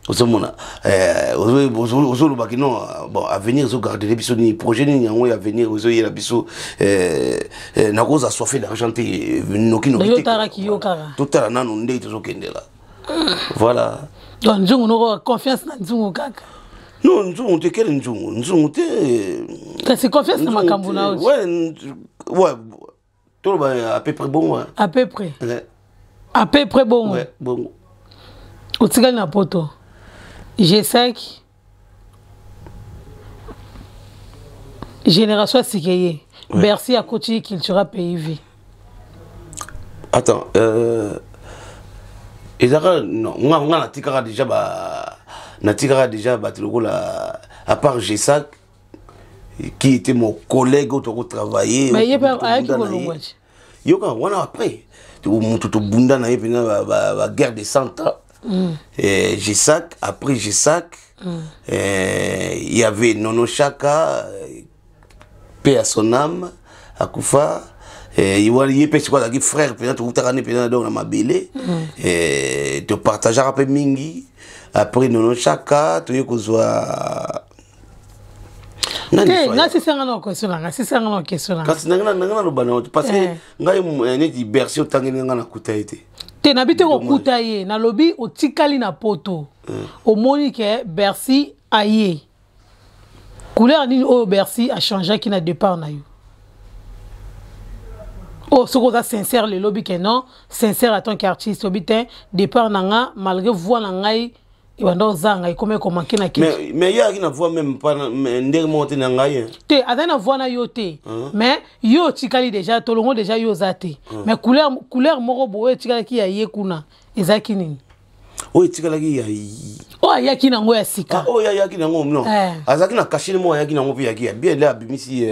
Speaker 2: Ozomona, ozolobaki non, bon, avenir ezogardele biso nini? Projet nini yango ya avenir ezoyela biso? Nakoza soif d'argent te noki noki. Totala nano nde tozokendela, voilà.
Speaker 1: Donc nzungu noko, confiance na nzungu kaka?
Speaker 2: Non, nzungu te, kele nzungu, nzungu te.
Speaker 1: Kasi confiance na makambo na.
Speaker 2: Ouais, toloba à peu près bongo.
Speaker 1: À peu près, à peu près bongo.
Speaker 2: Ouais, bongo.
Speaker 1: Otikali na poto, G5 génération asike ye, Bercy akoti Cultura Pays Vie.
Speaker 2: Attends, ezalaka non, nga natikaka déjà, ba natikaka déjà bato lokola, à part Gesac qui était mon collègue oyo tokotravailler.
Speaker 1: Mais ye mpe ayaki kolongwa ti.
Speaker 2: Yoka wana, après moto tobunda na ye mpena baguerre de 100 ans. Gesac, après Gesac, il y avait Nono Chaka, paix à son âme, akufa. Ye mpe sikoyo azalaki frère mpenza, tokutaka ne mpenza donc na mabele, topartageaka mpe mingi. Après Nono Chaka, toye kozwa
Speaker 1: Te, nga sisanga na question nanga, sisanga na question nanga.
Speaker 2: Kasi nanga naloba na parce que ngai neti Bercy otangeli nga, nakuta ye te.
Speaker 1: Te, nabi te kokuta ye, nalobi otikali na poto, omoni ke Bercy aye. Couleur nini oyo Bercy achangeaki na départ na yo? Oyo soki oza sincère lelo, obi ke non, sincère en tant qu'artiste, obi te départ na nga, malgré voix na ngai ebanda ozanga, ekomi ekomanke na kiti.
Speaker 2: Mais ye ayaki na voix même pas ndenge moko te na ngai.
Speaker 1: Te, azali na voix na yo te, mais yo otikali déjà, tolongo déjà, yo oza te. Mais couleur moko boye etikalaki ya ye kuna ezalaki nini?
Speaker 2: Oyo etikalaki ya
Speaker 1: Oyo ayaki nango ya sika.
Speaker 2: Oyo ayaki nango, non, azalaki na cachet moko, ayaki nango mpe yaki ya bien. Le abimisi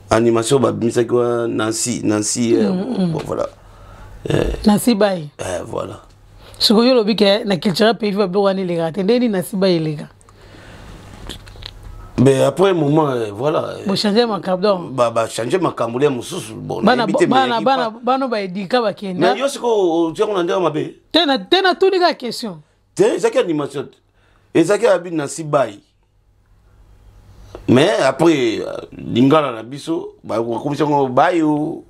Speaker 2: animation babimisaki wa Nancy, Nancy, bon, voilà.
Speaker 1: Nancy Bay.
Speaker 2: Voilà.
Speaker 1: Sikoyo olobi ke na Culturel Pays babiloko wana elekaka te. Ndenge nini Nancy Bay eleka?
Speaker 2: Mais après un moment, voilà.
Speaker 1: Bochange makambo donc.
Speaker 2: Bachange makambo lia mosusu. Bon,
Speaker 1: bana bano baedika bakenda.
Speaker 2: Mais yo sikoyo otiango na ndenge mabe.
Speaker 1: Te, natuni kaka question.
Speaker 2: Te, ezalaki animation, ezalaki abi Nancy Bay, mais après lingala na biso bakomisi yango bayo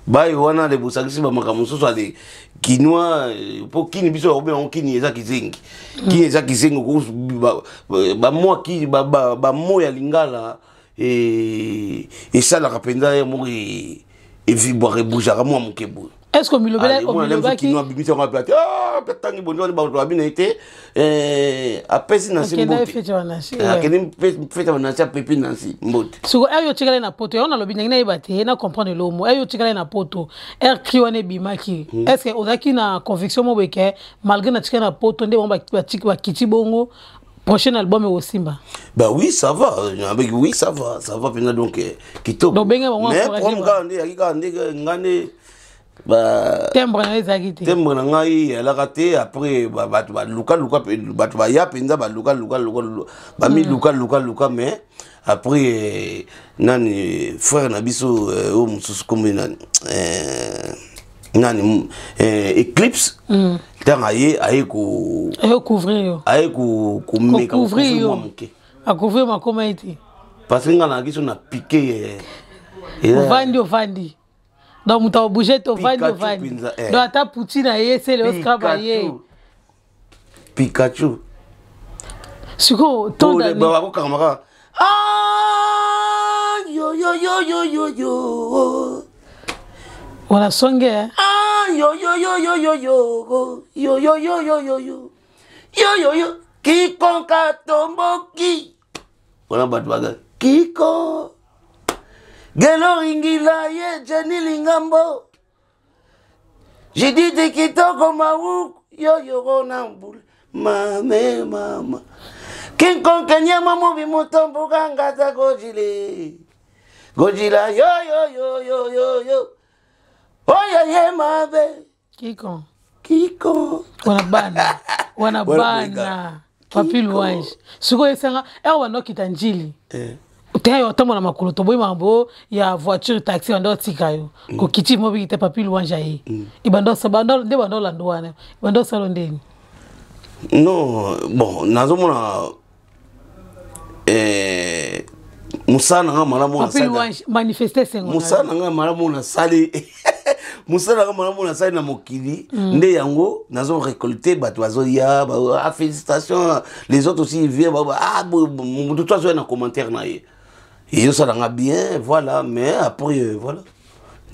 Speaker 2: bayo wana. Le bosangisi bamakambo mosusu ale kinois, mpo kini biso bakobenga yango kini eza kizengi, kini eza kizengi. Bamwa bamo ya lingala esalaka mpenza ye moko evibwaka, ebougeaka mwa moke boye.
Speaker 1: Est ce que omilobelaki?
Speaker 2: Abimisi yango ape ate atangi bondi wana, bato babina ye te, apesi Nansi mbote, akende fete ya Nansi, apepi Nansi mbote.
Speaker 1: Siko ere yo otikali na poto, yango nalobi ndenge nayeba te, na comprendre elomo. Ere yo otikali na poto, ere cri wana ebimaki, est ce que ozalaki na conviction mo boye ke malgré natikali na poto, nde bango bakiti bongo, prochain album ekosimba?
Speaker 2: Bah oui, ça va. Avec oui, ça va, ça va mpenza. Donc kitoko.
Speaker 1: Donc benge bango.
Speaker 2: Mais problème kaka nde yaki kaka nde nga nde
Speaker 1: ba timbre na yo ezalaki te.
Speaker 2: Timbre na ngai elaka te. Après bato balukaluka, bato baya mpenza, baluka luka luka, bamiluka luka luka. Mais après nani, frère na biso oyo mosusu, kombi nani, nani, Eclipse, ntango aye ko
Speaker 1: Aye couvrir yo.
Speaker 2: Aye komeka
Speaker 1: kocouvrir
Speaker 2: mwa
Speaker 1: yo.
Speaker 2: Moke.
Speaker 1: Acouvrir makoma ye te.
Speaker 2: Parce que ngai nayaki so na pique.
Speaker 1: Ovandi, ovandi, donc moto abouge te, ovandi.
Speaker 2: Pikachu.
Speaker 1: Ovandi.
Speaker 2: Mpenza.
Speaker 1: Donc ata puti na ye sele oscraba ye.
Speaker 2: Pikachu.
Speaker 1: Sikoyo tondani.
Speaker 2: Bakokanga kaka Ah, yo yo yo yo yo yo.
Speaker 1: Wana songe, eh?
Speaker 2: Ah, yo yo yo yo yo yo yo yo yo yo yo yo yo yo yo, quiconque atomboki wana bato baga kiko geloringila ye Jeni Lingambo Jididi kitoko mawuku yoyoro na mbula mame mama quiconque nyama mobi mutomboka ngata gojile gojila yo yo yo yo yo yo oya ye mabe.
Speaker 1: Kiko.
Speaker 2: Kiko.
Speaker 1: Wana bana wana.
Speaker 2: Wana.
Speaker 1: Bana Papi Louange, sikoyo esanga ere banda okita Njili te, yo otambola makolo, toboyi makambo ya voiture taxi. Banda otika yo kokiti mobiki te, Papi Louange aye, ebanda nde banda olanda wana, ebanda osala ndeni?
Speaker 2: Non, bon, nazomona mosala na nga malamu.
Speaker 1: Papi Louange manifeste sengo.
Speaker 2: Mosala na nga malamu nasali, mosala na nga malamu nasali na mokili nde yango nazo récolter. Bato bazoya, ah, félicitation. Les autres aussi viennent, ah, moto to azoya na commentaire na ye, ezosala nga bien, voilà. Mais après, voilà,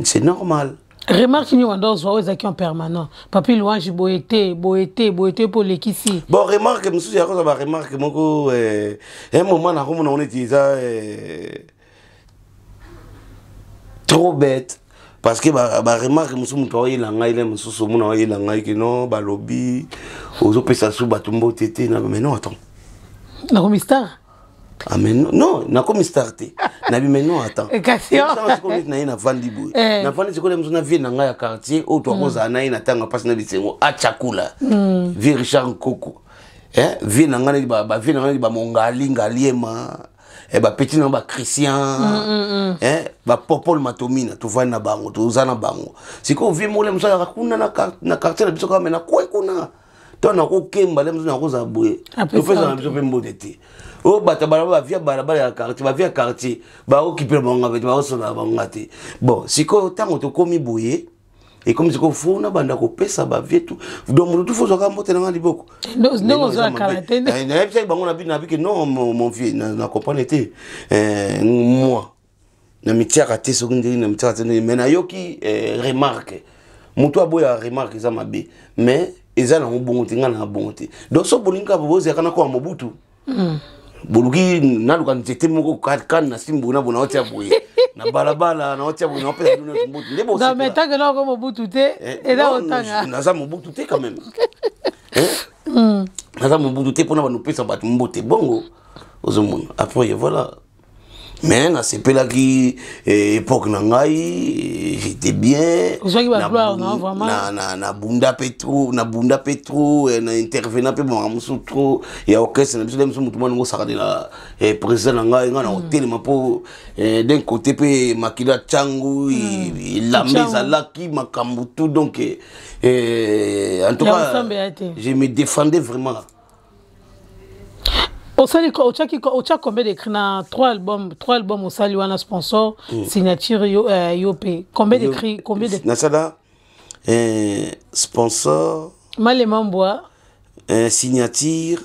Speaker 2: c'est normal.
Speaker 1: Remarque nini wanda ozwa oyo ezalaki en permanent? Papi Louange, boye te, boye te, boye te, mpo olekisi.
Speaker 2: Bon, remarque mosusu ya kozwa baremarque moko, un moment nakomona ngo neti eza trop bête, parce que baremarque mosusu moto aoyela ngai, le mosusu omona aoyela ngai ke non, balobi ozopesa su bato mbote te. Mais non, attends.
Speaker 1: Nakomi star.
Speaker 2: Ah mais non, non, nakomi star te. Nabi mais non, attends.
Speaker 1: Kasi
Speaker 2: sikoyo neti na ye navandi boye, navandi sikoyo mosusu na vie na ngai ya quartier oyo tokozala na ye na ntango mpasi na bisengo, achakula vie Richard Nkoko, vie na ngai neti bavie na ngai neti bamongali ngaliema, bapeti na bachristian, bapopole matomina, tovandi na bango, toza na bango. Sikoyo vie moko le mosusu azalaka kuna na quartier na biso kaka, me na kwe kuna to nakokemba le mosusu nakozala boye, topesa na biso mpe mbote te. Oyo bato balabala, bavia balabala ya quartier, bavia quartier, baokipela bango te, bakosola bango te. Bon, sikoyo ntango tokómi boye, Ekomi sikoyo fo nabanda kopesa bavie tu, donc moto tu fo ozwaka mbote na nga liboko.
Speaker 1: Ndenge ozwaka kala te.
Speaker 2: Nayebisaki bango na bike non, mon vieux, na comprendre te. Moi na mitiaka te, soki ndenge na mitiaka te, mais nayoki remarque. Moto aboya remarque eza mabe, mais eza nango bongo te. Ngai nanga bongo te. Donc so bolingi kaka bozalaka na koya Mobutu, boluki naluka nzete moko kane na simbu na bo naotia boye na balabala, naotia boye, naopesa bino nyonso mbote nde.
Speaker 1: Non, mais tant que nako Mobutu te, eza kotanga.
Speaker 2: Naza Mobutu te quand même. Naza Mobutu te mpona banopesa bato mbote bongo. Ozomona, après voilà. Mais nasepelaki époque na ngai, j'étais bien.
Speaker 1: Ozwaki bagloire na vraiment.
Speaker 2: Nabunda mpe trop, nabunda mpe trop, na intervenant mpe makambo mosusu trop ya orchestre na biso. Nde mosusu motu mwana ngo osakadela président na ngai, ngai na kotelema mpo d'un côté mpe makila ntango elamba ezalaki makambo tout. Donc en tout cas je me défendais vraiment.
Speaker 1: Osali, otiaki, otia combien de cris na trois albums? Trois albums osali wana, sponsor, signature, yo, yo mpe combien de cris, combien de
Speaker 2: Nasala sponsor,
Speaker 1: Malema Mbwa,
Speaker 2: signature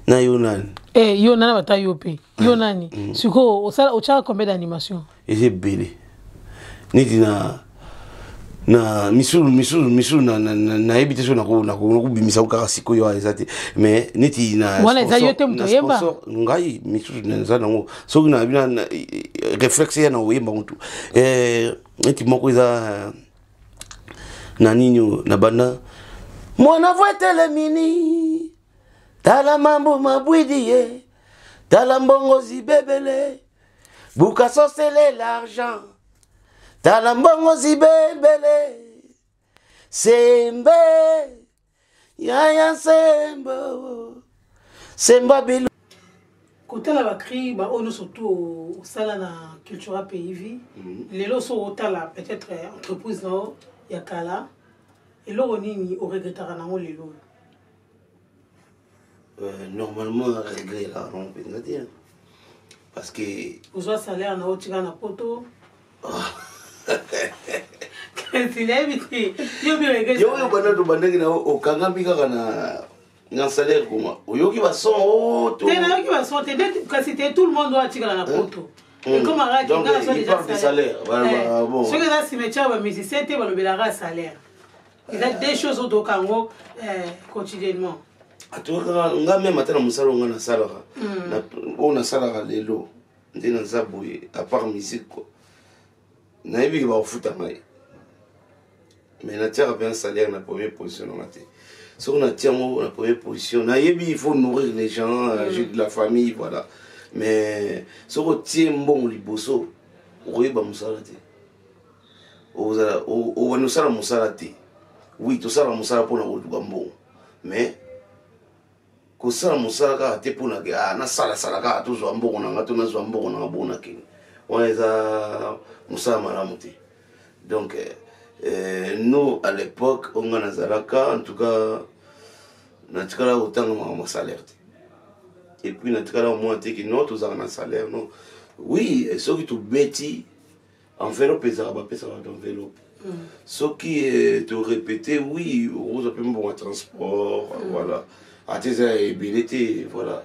Speaker 2: na yo nani.
Speaker 1: Eh, yo nani bata yo mpe yo nani. Sikoyo osala, otiaka combien d'animation?
Speaker 2: Eza ebele, neti na misusu misusu misusu nayebi te so nakobimisa ko kaka sikoyo awa eza te, mais neti na
Speaker 1: Wana eza yo te moto oyemba?
Speaker 2: Ngai misusu eza nango, soki na réflexe ya na oyemba ngo tu. Neti moko eza na nini oyo, na banda mwana vwetelemini, tala mambo mabwidi ye, tala mbongo zibebele, buka sosele l'argent, tala mbongo zibebele, sembe yaya sembo semba bilu.
Speaker 1: Kotala bacri baoyo nyonso tu osala na Cultura Pays Vie lelo, so otala peut-être entreprise na yo ya kala, eloko nini oregretaka nango lelo?
Speaker 2: Normalement regret la non mpenza te, parce que
Speaker 1: Ozwa salaire na otika na poto, kasi nayebi te yo bi regret.
Speaker 2: Yo oyo banda tobandaki na okangami kaka na salaire, koma oyoki bason o
Speaker 1: to. Te, nayoki bason te kasi te, tout le monde oyo atikala na poto ekomaka.
Speaker 2: Donc, il parle de salaire. Bon.
Speaker 1: Soki eza cimetière bamusicien te, balobelaka salaire. Eza deux choses oyo toyoka yango quotidiennement.
Speaker 2: Atokaka nga même ata na mosala oyo nga nasalaka, oyo nasalaka lelo nde naza boye, à part musique quoi, nayebi ke bakofuta ngai, mais natiaka mpe un salaire na première position nanga te. Soki natia yango na première position, nayebi il faut nourrir les gens, j'ai de la famille, voilà. Mais soki otie mbongo liboso, okoyeba mosala te, ozala obandi osala mosala te. Oui, tosala mosala mpona koluka mbongo, mais kosala mosala kaka te mpona ke ah, nasalasala kaka tozwa mbongo na nga to nazwa mbongo na nga bongo nakende, wana eza mosala malamu te. Donc nous à l'époque oyo nga nazalaka, en tout cas natikala kotanga makambo ya salaire te. Et puis natikala komona te ke non, tozalaka na salaire, non. Oui, soki tobeti, enveloppe ezalaka, bapesaka bato enveloppe. Soki torépété, oui, okozwa mpe mbongo ya transport, voilà. Ate eza ebele te, voilà.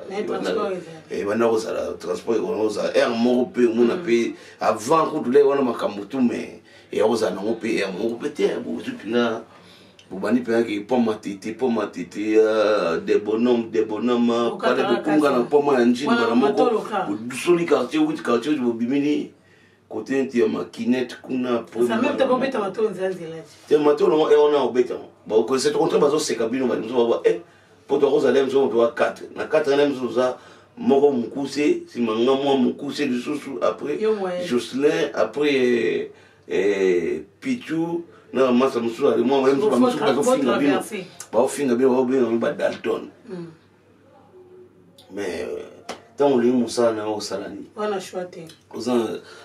Speaker 2: Ebanda kozala transport, ekona kozala aire moko mpe omona mpe avant kutu le wana makambo tu, mais eya kozala nango mpe aire moko mpe te. Bozwi mpena, bobandi mpena ke po matete, po matete de bonhomme, de bonhomme pale, bokunga na poma ya njini bana moko, bosoli quartier, wuti quartier, wuti bobimini kote neti ya makinete kuna. Te, matolo ngo wana obetama, c'est contraire, bazoseka bino. Bato mosusu baba po tokozala mosusu moto wa 4 na 4 na mosusu, oza moko mokuse, nsima nga mwa mokuse lisusu, après Jocelyn, après Pichu na bamasa mosusu ale mwa mosusu. Bamosusu bazofinga bino, baofinga bino, baobenga bino badalton. Mais ntango olingi mosala na yo, osala nini? Oza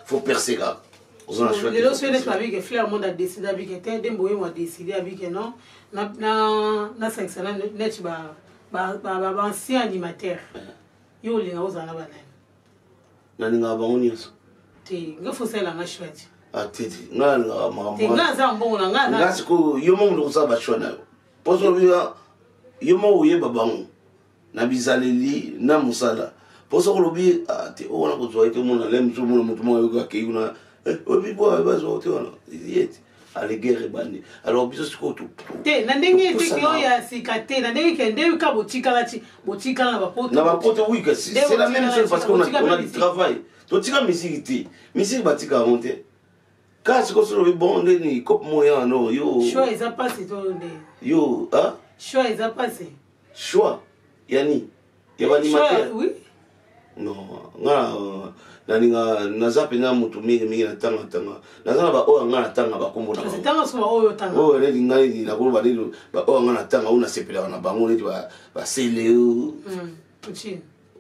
Speaker 2: faut percer kaka, oza na choix.
Speaker 1: Lelo soki neti babike Fleur Monde adécide, abike te, Dembo Oyo adécide, abike non, nasangisa neti baancien animateur, yo olinga ozala na banani?
Speaker 2: Nalingaka bango nyonso.
Speaker 1: Te, nga faut osalelanga choix te.
Speaker 2: Ah, te te, ngai nalingaka makambo.
Speaker 1: Te, ngai aza mbongo na ngai.
Speaker 2: Ngai sikoyo yo moko moto kosala bachoix na yo. Mpo soki yo moko oyeba bango na bizaleli na mosala. Mpo soki olobi ah, te oyo wana kozwa ye te, omona le mosusu, omona moto moko ayoki akei kuna, eh, oyebi po bazwa te wana ye te ale guerre ebandi. Alors biso sikoyo
Speaker 1: te na ndenge eteki oyo ya sika te, na ndenge ke nde ka botikala ti botikala na bapoto.
Speaker 2: Na bapoto, oui, kasi c'est la même chose parce qu'on a, on a du travail. Totika misiki te, misiki batika yango te. Kaka sikoyo soki olobi bon ndeni cope moko ya wana yo.
Speaker 1: Choix eza pasi to nde.
Speaker 2: Yo, ah?
Speaker 1: Choix eza pasi.
Speaker 2: Choix ya nini? Ya baanimateur?
Speaker 1: Oui.
Speaker 2: Non, nga nalinga naza mpenza motu mingimingi na tanga tanga naza na baoyo nga na tanga bakombo na
Speaker 1: bango
Speaker 2: oyo neti nga neti nakoloba neti baoyo nga na tanga oyo nasepelaka na bango neti baseleo.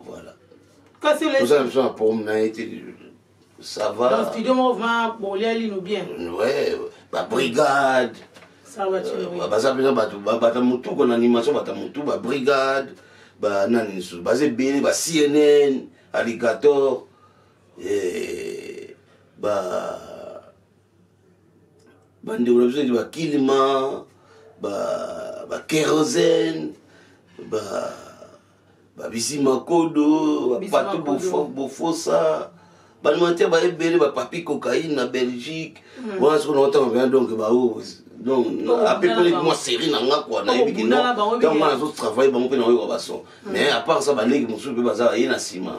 Speaker 2: Voilà, toza na biso na problème na ye te, ça va.
Speaker 1: Dans studio moko vraiment bolia lino bien.
Speaker 2: Ouais, babrigade baza mpenza bato bata motu na animation, bata motu, babrigade, banani lisusu baza ebele, ba CNN, Alligator, ba bandeko na biso neti bakilima, bakerosene, babisi makodo, bapato bofosa, baanimateur baebele, bapapi cocaïne na Belgique wana. Soki naotanga mpena, donc bao, donc apepele mwa série na nga kua, nayebi ke non, ntango nga nazotravaille bango mpe naoyoka bason. Mais à part ça, baleki mosusu mpe baza baye na nsima,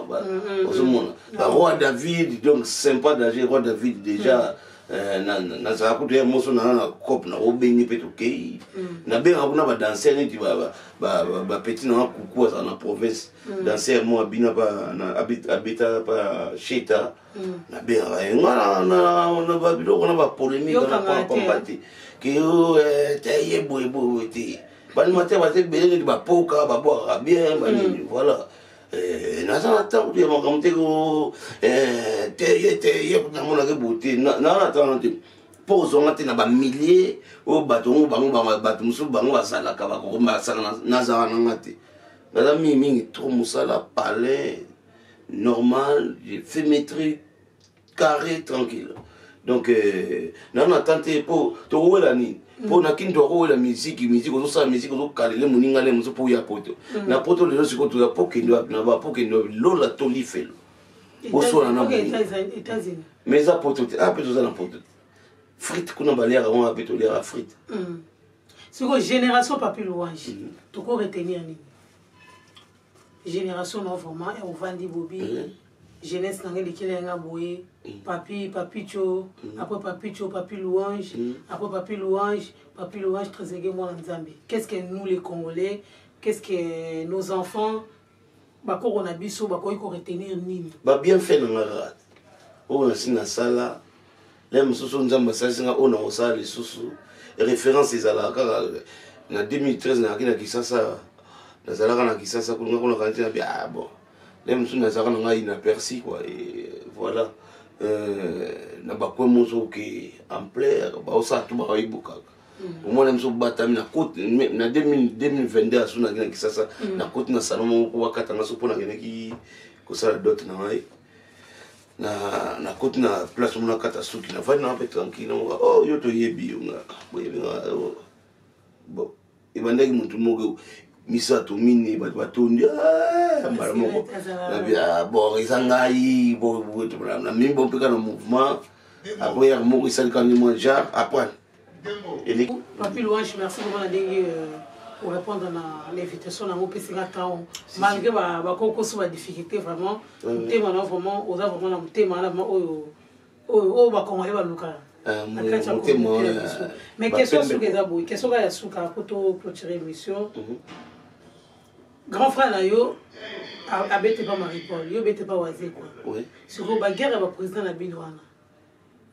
Speaker 2: ozomona baroi David, donc sympa danger, roi David déjà. Nazala kutu ya moso nana na cope na obengi mpe tokei, nabengaka kuna badanser neti bapeti nanga kuku azala na province, danser mo abina abeta pa sheta, nabengaka ye. Nga na babiloko na bapolémique na pamba te ke te ye boye boye te. Baanimateur baza ebele neti bapoka babwakaka bien banini, voilà. Naza na ntango ya makambo te ko te ye te ye namonaki boye te, naa na ntango te mpo kozwanga te na bamillier oyo bato ngo bango bato mosusu bango bazalaka bakomasaka. Nazala nanga te, naza mingimingi trop mosala palais normal, je fais mes trucs carré, tranquille. Donc naa na tan te mpo tokowela nini, mpo na kini tokowela miziki. Miziki ozosala miziki, ozokalele moninga le mosusu mpo oya poto na poto. Lelo sikoyo toya po kende wapi na ba po kende wapi, lola to lifelo, oswana na mais eza poto te. Mpe toza na poto te, frite kuna baliaka ngo mpe toliaka frite.
Speaker 1: Sikoyo génération Papi Louange, toko retenir nini? Génération na vraiment ovandi bobi jeunesse nanga elekeli yanga boye, papi Papicho, après Papicho, Papi Louange, après Papi Louange, Papi Louange Trésege mwana Nzambe. Qu'est-ce que nous les Congolais, qu'est-ce que nos enfants, bakoko na biso bakoki koretenir nini?
Speaker 2: Babienfait na nga kaka oyo nasi nasala le mosusu, Nzambe asalisi nga oyo na kosala lisusu. Référence ezalaka kaka na 2013, nayaki na Kisasa, nazalaka na Kisasa kuna kuna kanti na bi, ah bon, le mosusu nazalaka na ngai na persi quoi. Et voilà, na bakwe moso oke ampleur baosala tu baoyebukaka omwana mosu obatami na côte na 2022 asu naki na Kisasa, nakoti na salon moko po bakatanga so mpo nakendaki kosala dot na ngai. Nakoti na place moko, nakata suki, navandi nanga mpe tranquille, namoka oh yo toyebi yo, nga boyebi nga. Oh. Bon, ebandaki motu moko, misato, mine, bato batondi mbala moko. Nabi bon, eza ngai namemi bo mpe kaka na mouvement. Après yaka moko esali kaka mwa genre après.
Speaker 1: Papi Louange, merci vraiment na ndenge orépondre na l'invitation nango, opesika temps malgré bakokoso, badifficulté. Vraiment motema na vraiment, oza vraiment na motema wana oyo oyo bakongole balukaka na kati ya communauté na biso. Mais question suka eza boye, question kaka ya suka po to clôturer émission. Grand frère na yo abete pa Marie Paul, yo obete pa Wazekwa. Sikoyo baguerre ya baprésident na bino wana,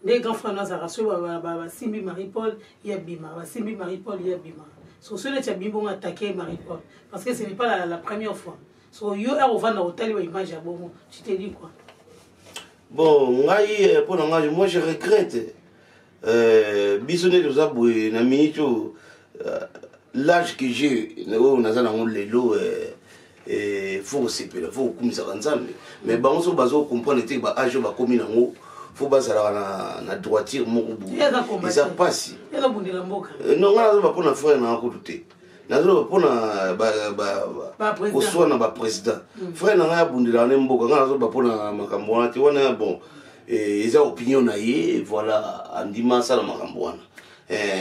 Speaker 1: nde grand frère no azalaka soki basimbi Marie Paul ye abima, basimbi Marie Paul ye abima, so soki neti abimi bongo attaqué Marie Paul, parce que ce n'est pas la première fois. So yo ere ovanda otali baimage ya bongo, tu te dis quoi?
Speaker 2: Bon, ngai mpo na ngai, moi je regrette. Biso nde toza boye na minute oyo, l'âge que j'ai oyo naza nango lelo, faut kosepela, faut kokumisaka Nzambe. Mais bango soki bazocomprendre te baage oyo bakomi nango. Faut bazalaka na droiture moko boye, eza mpasi. Non, ngai nazoba mpo na frère nanga kutu te, nazoloba mpona koswana baprésident. Frère na ngai abundelaka ne mboka, ngai nazoba mpona makambo wana te. Wana bon, eza opinion na ye, voilà, andima asala makambo wana.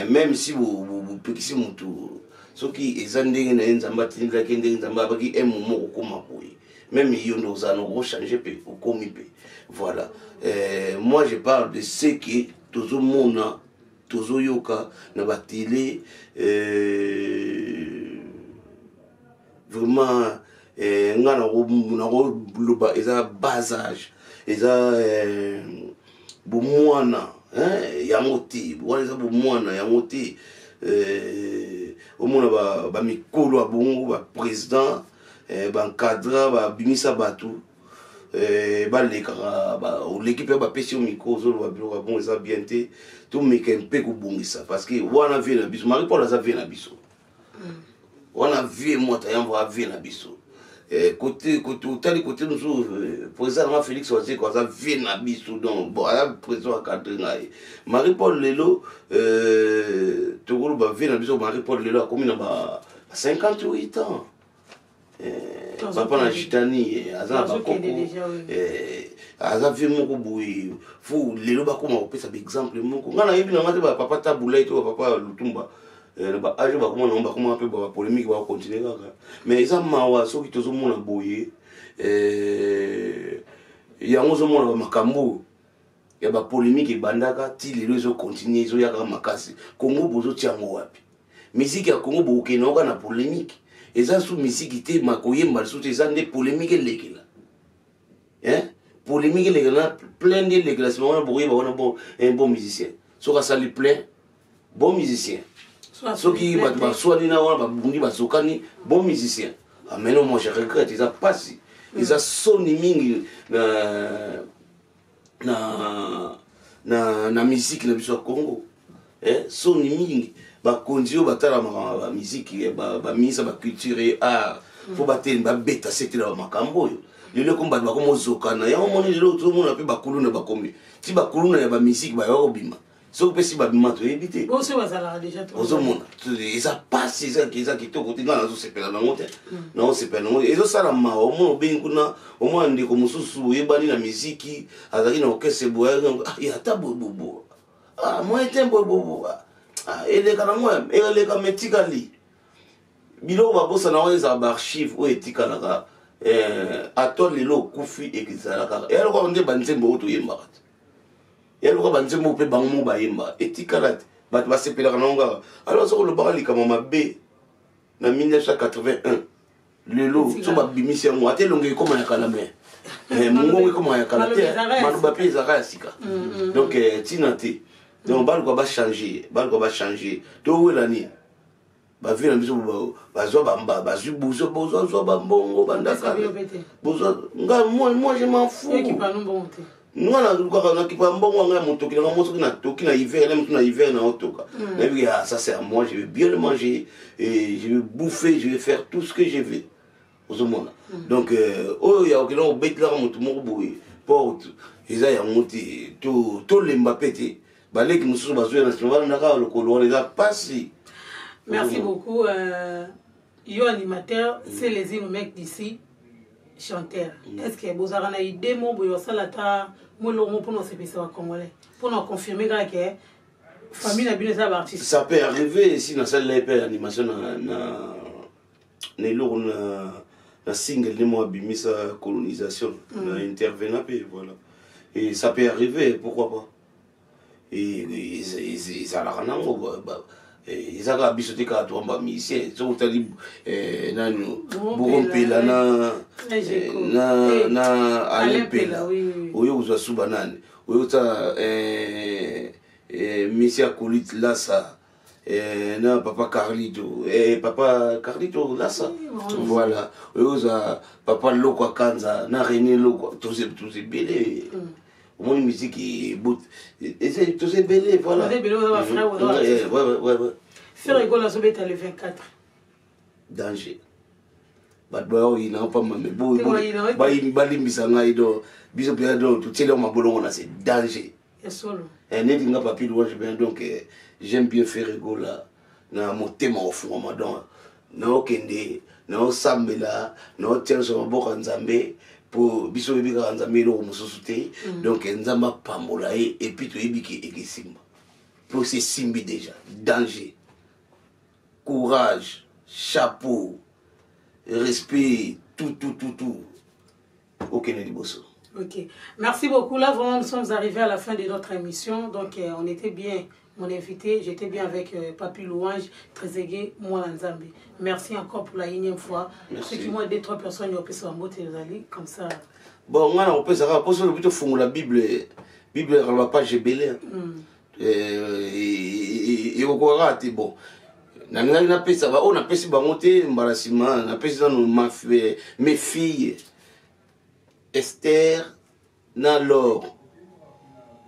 Speaker 2: Même si bopekisi motu, soki eza ndenge na ye, Nzambe atindelaki ndenge, Nzambe abaki un moment okokóma boye, même yo nde ozala na okochange mpe okomi mpe, voilà. Moi je parle de ce que tozomona, tozoyoka na batele. Vraiment, nga nakoloba eza bas âge, eza bomwana yango te. Wana eza bomwana yango te. Omona bamikolo ya bongo, baprésident, baencadra, babimisa bato, balekaka, oleki mpe bapesi yo micro, ozoloba biloko ya bon, eza bien te. Tomeka mpe kobongisa, parce que wana vieux na biso Marie Paul aza vieux na biso. Wana vieux Mwata Yamvo avieux na biso. Côté côté otali côté mosusu, président nanga Félix Wazeko aza vieux na biso. Donc bon, aza président acadre ngai. Marie Paul lelo, tokoloba vieux na biso Marie Paul lelo akomi na ba 58 ans. Papa na Gitani aza na bakoko, aza vieux moko boye. Faut lelo bakóma kopesa baexemple moko. Ngai nayebi nanga te, bapapa Tabulai to bapapa Lutumba na baage bakoma nango, bakoma mpe bapolémique, bakontinue kaka. Mais eza mawa soki tozomona boye yango. Ozomona bamakambo ya bapolémique ebandaka ti lelo, ezokontinue, ezoyaka makasi. Kongo bozotia yango wapi? Misiki ya Kongo bokokende oka na polémique, eza su misiki te, makoyemba lisusu te, eza nde polémique elekela, polémique elekela na plein nde elekela. Nsima wana bokoyeba wana bon, un bon musicien soki asali plein, bon musicien. Soki bato baswani na wana, babundi, bazokani, bon musicien. Ah, mais non, moi je regrette, eza pasi, eza soni mingi na musique na biso ya Congo. Soni mingi. Bakonzi oyo batalamaka bamusike, baministre baculture et art, fo batelemi, babeta sete na bamakambo oyo. Lelo ekomi bato bakomi ozokana yango. Moni lelo tozomona mpe bakuluna bakomi ti bakuluna ya bamusike bayoka kobima. Soki mpe si babima, toyebi te. Ozomona eza pasi, eza kitoko te. Ngai nazosepela nango te, nazosepela nango, ezosala mawa. Omona obengi kuna, omona ndeko mosusu oyebani na miziki, azalaki na orchestre boye, ata boye, moye te, boye bobo eleka nango, eleka ma etikali biloko babosana wana, ezala baarchive oyo etikalaka. Ata lelo okufi, ezala kaka eya lokola nde banzembo oyo toyembaka te, ya lokola banzembo mpe bango mo bayemba, etikala te, bato basepelaka nango kaka. Alors soki olobaka likambo mabe na 1981, lelo so babimisi yango, ata elongo ekóma ya kala, me mongongo ekóma ya kala te, maloba mpe ezalaka ya sika. Donc ntina te. Donc baluka bachange, baluka bachange. Towela nini? Bavieux na biso bazwa, bazwi, bozwazwa bambongo bandaka bozwa. Nga, moi je m'en fous. Nga nalukaka nakipa mbongo nga ya motoki nanga mo. Soki natoki na hiver, na motu na hiver na otoka, nayebi, ah, ça c'est à moi, je vais bien le manger et je vais bouffer, je vais faire tout ce que je veux. Ozomona, donc oyo ya okenda kobetelaka motu moko boye porte, eza yango te. Tolemba mpe te, baleki mosusu bazwya na nsima, balandaka lokolo wana, eza pasi.
Speaker 1: Merci beaucoup. Yo animateur, c'est les mec d'ici, chanteur. Est ce que bozalaka na idée mo boye osala ata molongo mpona osepelisa bacongolais, mpona confirmer kaka ke famille na bino eza baartiste?
Speaker 2: Ça peut arriver. Si nasalela ye mpe animation na eloko na single nde mo abimisa colonisation, na intervenant mpe, voilà. Et ça peut arriver, pourquoi pas? Ezalaka nango, eza kaka biso te, kaka toamba musicien. Soki otali nani, Boko Mpela na Alain Mpela, oyo kozwa suba nani, oyo ota misi Acolyte Lasa na papa Carlito, papa Carlito Lasa, voilà, oyo kozwa papa Loko Akanza na René Loko, toza ebele. Omoni musique, toza ebele, voilà.
Speaker 1: Ferre Gola azobeta le 24.
Speaker 2: Danger. Bato bayoyina pamba me balimbisa ngai. Do biso mpenza, do totieli yango mabolongo na se, danger. Neti nga Papi Louange bien. Donc j'aime bien Ferre Gola na motema kofungwama. Donc naokende, naosambela, naotia nyonso maboko ya Nzambe, mpo biso oyebi kaka Nzambe, eloko mosusu te. Donc Nzambe apambola ye, et puis toyebi ke ekesimba, mpo sesimbi déjà. Danger, courage, chapeau, respect, tout, tout, tout, tout, okende liboso.
Speaker 1: Ok, merci beaucoup. Là, vraiment, nous sommes arrivés à la fin de notre émission. Donc, on était bien, mon invité. J'étais bien avec Papi Louange, Trezeguet, moi, Nzambe. Merci encore pour la énième fois.
Speaker 2: Merci.
Speaker 1: Ceux qui m'ont aidé, trois personnes, ils ont pu se comme ça.
Speaker 2: Bon, on a opesa kaka mposo lobi tofungola Bible. Bible ekaloba page ebele, ekokoka kaka te. Bon, nalingaki napesa baoyo, napesi bango te. Mbala nsima napesi nano mes filles Esther na Lor,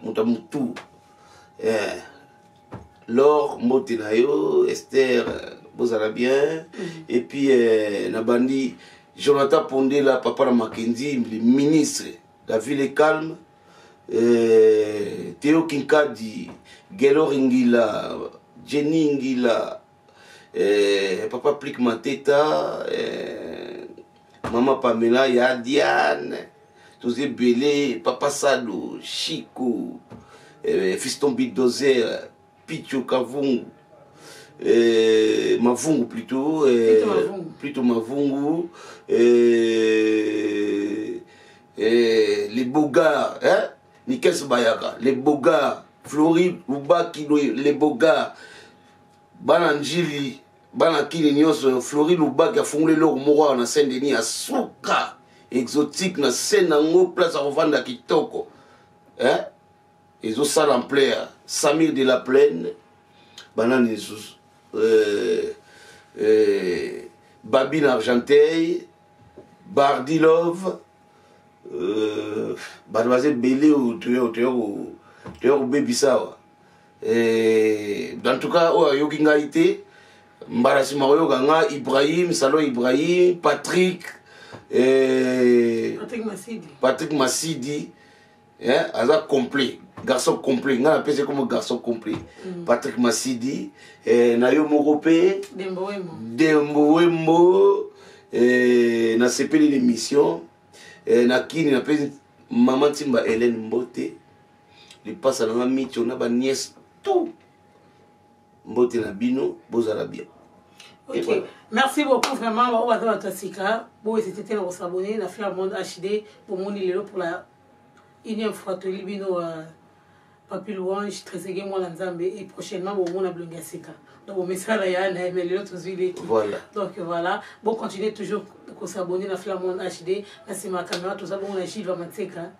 Speaker 2: moto ya motu. Lor, mbote na yo. Esther, bozala bien. Et puis nabandi Jonathan Pondela, papa na Makenzi, le ministre, la ville est calme. Théo Kinkadi, Gelo Ringila, Jenny Ngila, papa Plik Mateta, mama Pamela ya Diane, toza ebele, papa Sado, Chico, fiston Bidozer, Picho Kavungu, Mavungu plutôt,
Speaker 1: plutôt
Speaker 2: Mavungu, plutôt Mavungu, les beaux gars, hein? Nikes Bayaka, les beaux gars, Flori Lubaki, les beaux gars, bana Njili, bana Kini nyonso. Flori Lubaki afungoli eloko moko awa na Saint Denis ya suka exotique na se nango, place ya kovanda kitoko, hein? Ezosala ampleur. Samir de la Plaine, banani lisusu, Babine Argenteuil, Bardilove, bato baza ebele oyo toya kobebisa awa. En tout cas, oyo ayoki ngai te, mbala nsima koyoka nga. Ibrahim Salon, Ibrahim, Patrick,
Speaker 1: Patrick Masidi.
Speaker 2: Patrick Masidi, hein, aza complet, garçon complet. Ngai napesi comme garçon complet. Patrick Masidi, na yo moko mpe.
Speaker 1: Dembo Wembo.
Speaker 2: Dembo Wembo, nasepeli l'émission. Na Kini napesi mama Ntimba Hélène mbote, lipasa nanga Micho na baniese tout, mbote na bino, bozala bien.
Speaker 1: Ok, voilà. Merci beaucoup vraiment. Oyo baza bato ya sika, bohésiter te na kos'abonner na Flair Monde HD. Bomoni lelo pour la énième fois toyeli bino Papi Louange Trésege, mwana Nzambe, et prochainement bomona bilongi ya sika. Donc bomesala ya na ye, mais lelo tozwi leki.
Speaker 2: Voilà.
Speaker 1: Donc voilà, bon, continuez toujours kos'abonner na Flair Monde HD. Na nsima ya caméra toza bongo na Gilles Vamateka.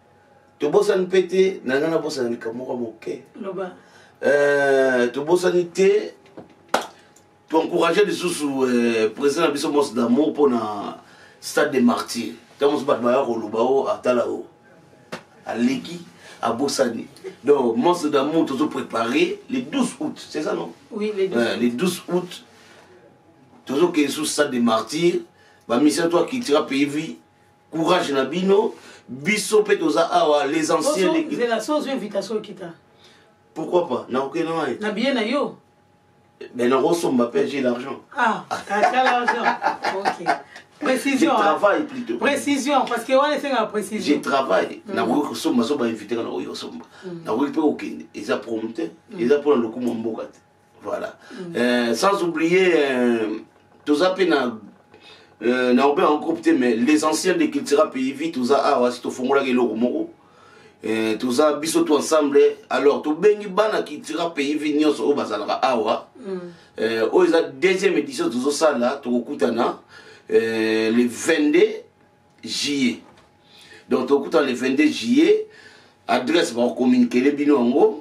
Speaker 2: Tobosani mpe te, na ngai nabosana likambo moko moke.
Speaker 1: Loba.
Speaker 2: Tobosani te toencourage lisusu président na biso Mos d'Amour mpona Stade de Martyr. Ntango mosusu bato baya koloba o atala o aleki abosani. Donc Mos d'Amour tozo préparé le 12 août, c'est ça, non?
Speaker 1: Oui, le 12.
Speaker 2: Le 12 août tozokende sous Stade de Martyr. Bamission to akitira pays vie, courage na bino. Biso mpe toza awa, les anciens.
Speaker 1: Zela, so ozwi invitation, okita?
Speaker 2: Pourquoi pas, nakokende ngai.
Speaker 1: Na billet na yo?
Speaker 2: Mais nakosomba mpe, j'ai l'argent.
Speaker 1: Ah, t'as l'argent, ok. Précision.
Speaker 2: Je travaille plutôt.
Speaker 1: Précision, parce que wana esengaka précision.
Speaker 2: Je travaille. Nakoki kosomba so bainvite nga, nakoki kosomba, nakoki mpe kokende. Eza promo te, eza mpona lokumu ya mboka te. Voilà. Sans oublier toza mpe na nakobenga en groupe te, mais les anciens de Cultura Pays Vie, toza awa. Si tofungolaki eloko moko, toza biso to ensemble. Alors tobengi bana Cultura Pays Vie nyonso oyo bazalaka awa. Oyo eza deuxième édition tozosala. Tokokutana le 22 juillet. Donc tokokutana le 22 juillet, adresse bakokommunikele bino yango.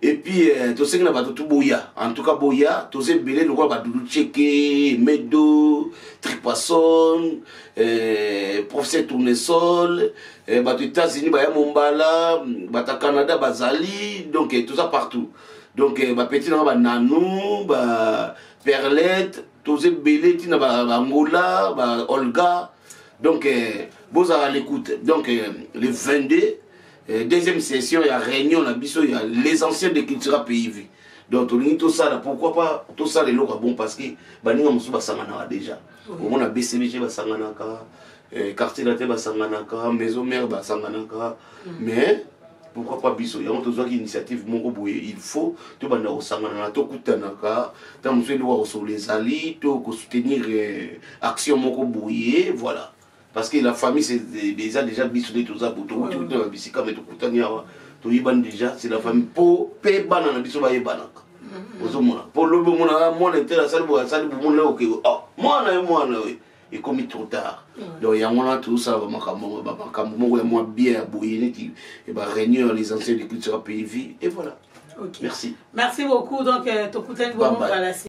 Speaker 2: Et puis tosengi na bato tu boya, en tout cas boya, toza ebele lokola badudu Cheke, Medo Tripason, professeur Tournesol, bato États-Unis baya Mombala, bato ya Canada bazali. Donc toza partout. Donc bapeti nanga, bananu, baperlette. Toza ebele ntina baangola, baolga. Donc bozala à l'écoute. Donc le 22, deuxième session ya réunion na biso ya les anciens de Cultura Pays Vie. Donc tolingi tosala, pourquoi pas tosala eloko ya bon, parce que baninga mosusu basanganaka déjà. Omona BCBG basanganaka, Quartier Latin basanganaka, Maison Mère basanganaka, mais pourquoi pas biso? Yango tozwaki initiative moko boye, il faut tobanda kosangana na tokutanaka ntango mosusu eloko ya kosolola ezali to kosoutenir action moko boye, voilà. Parce que la famille, c'est déjà biso nde toza bo towuti kuti na babisika, me tokutani awa, toyebani déjà, c'est la famille. Po mpe bana na biso bayebanaka, ozomona mpo lobi omona mwana etere asali boye, asali bomona, oke, oh, mwana ye, mwana oyo ekomi trop tard. Donc yango wana tozosala bamakambo moko ya mwa bien ya boye, neti baréunion ya les anciens de Culture Pays Vie, et voilà.
Speaker 1: Okay.
Speaker 2: Merci.
Speaker 1: Merci beaucoup. Donc tokutani bongo.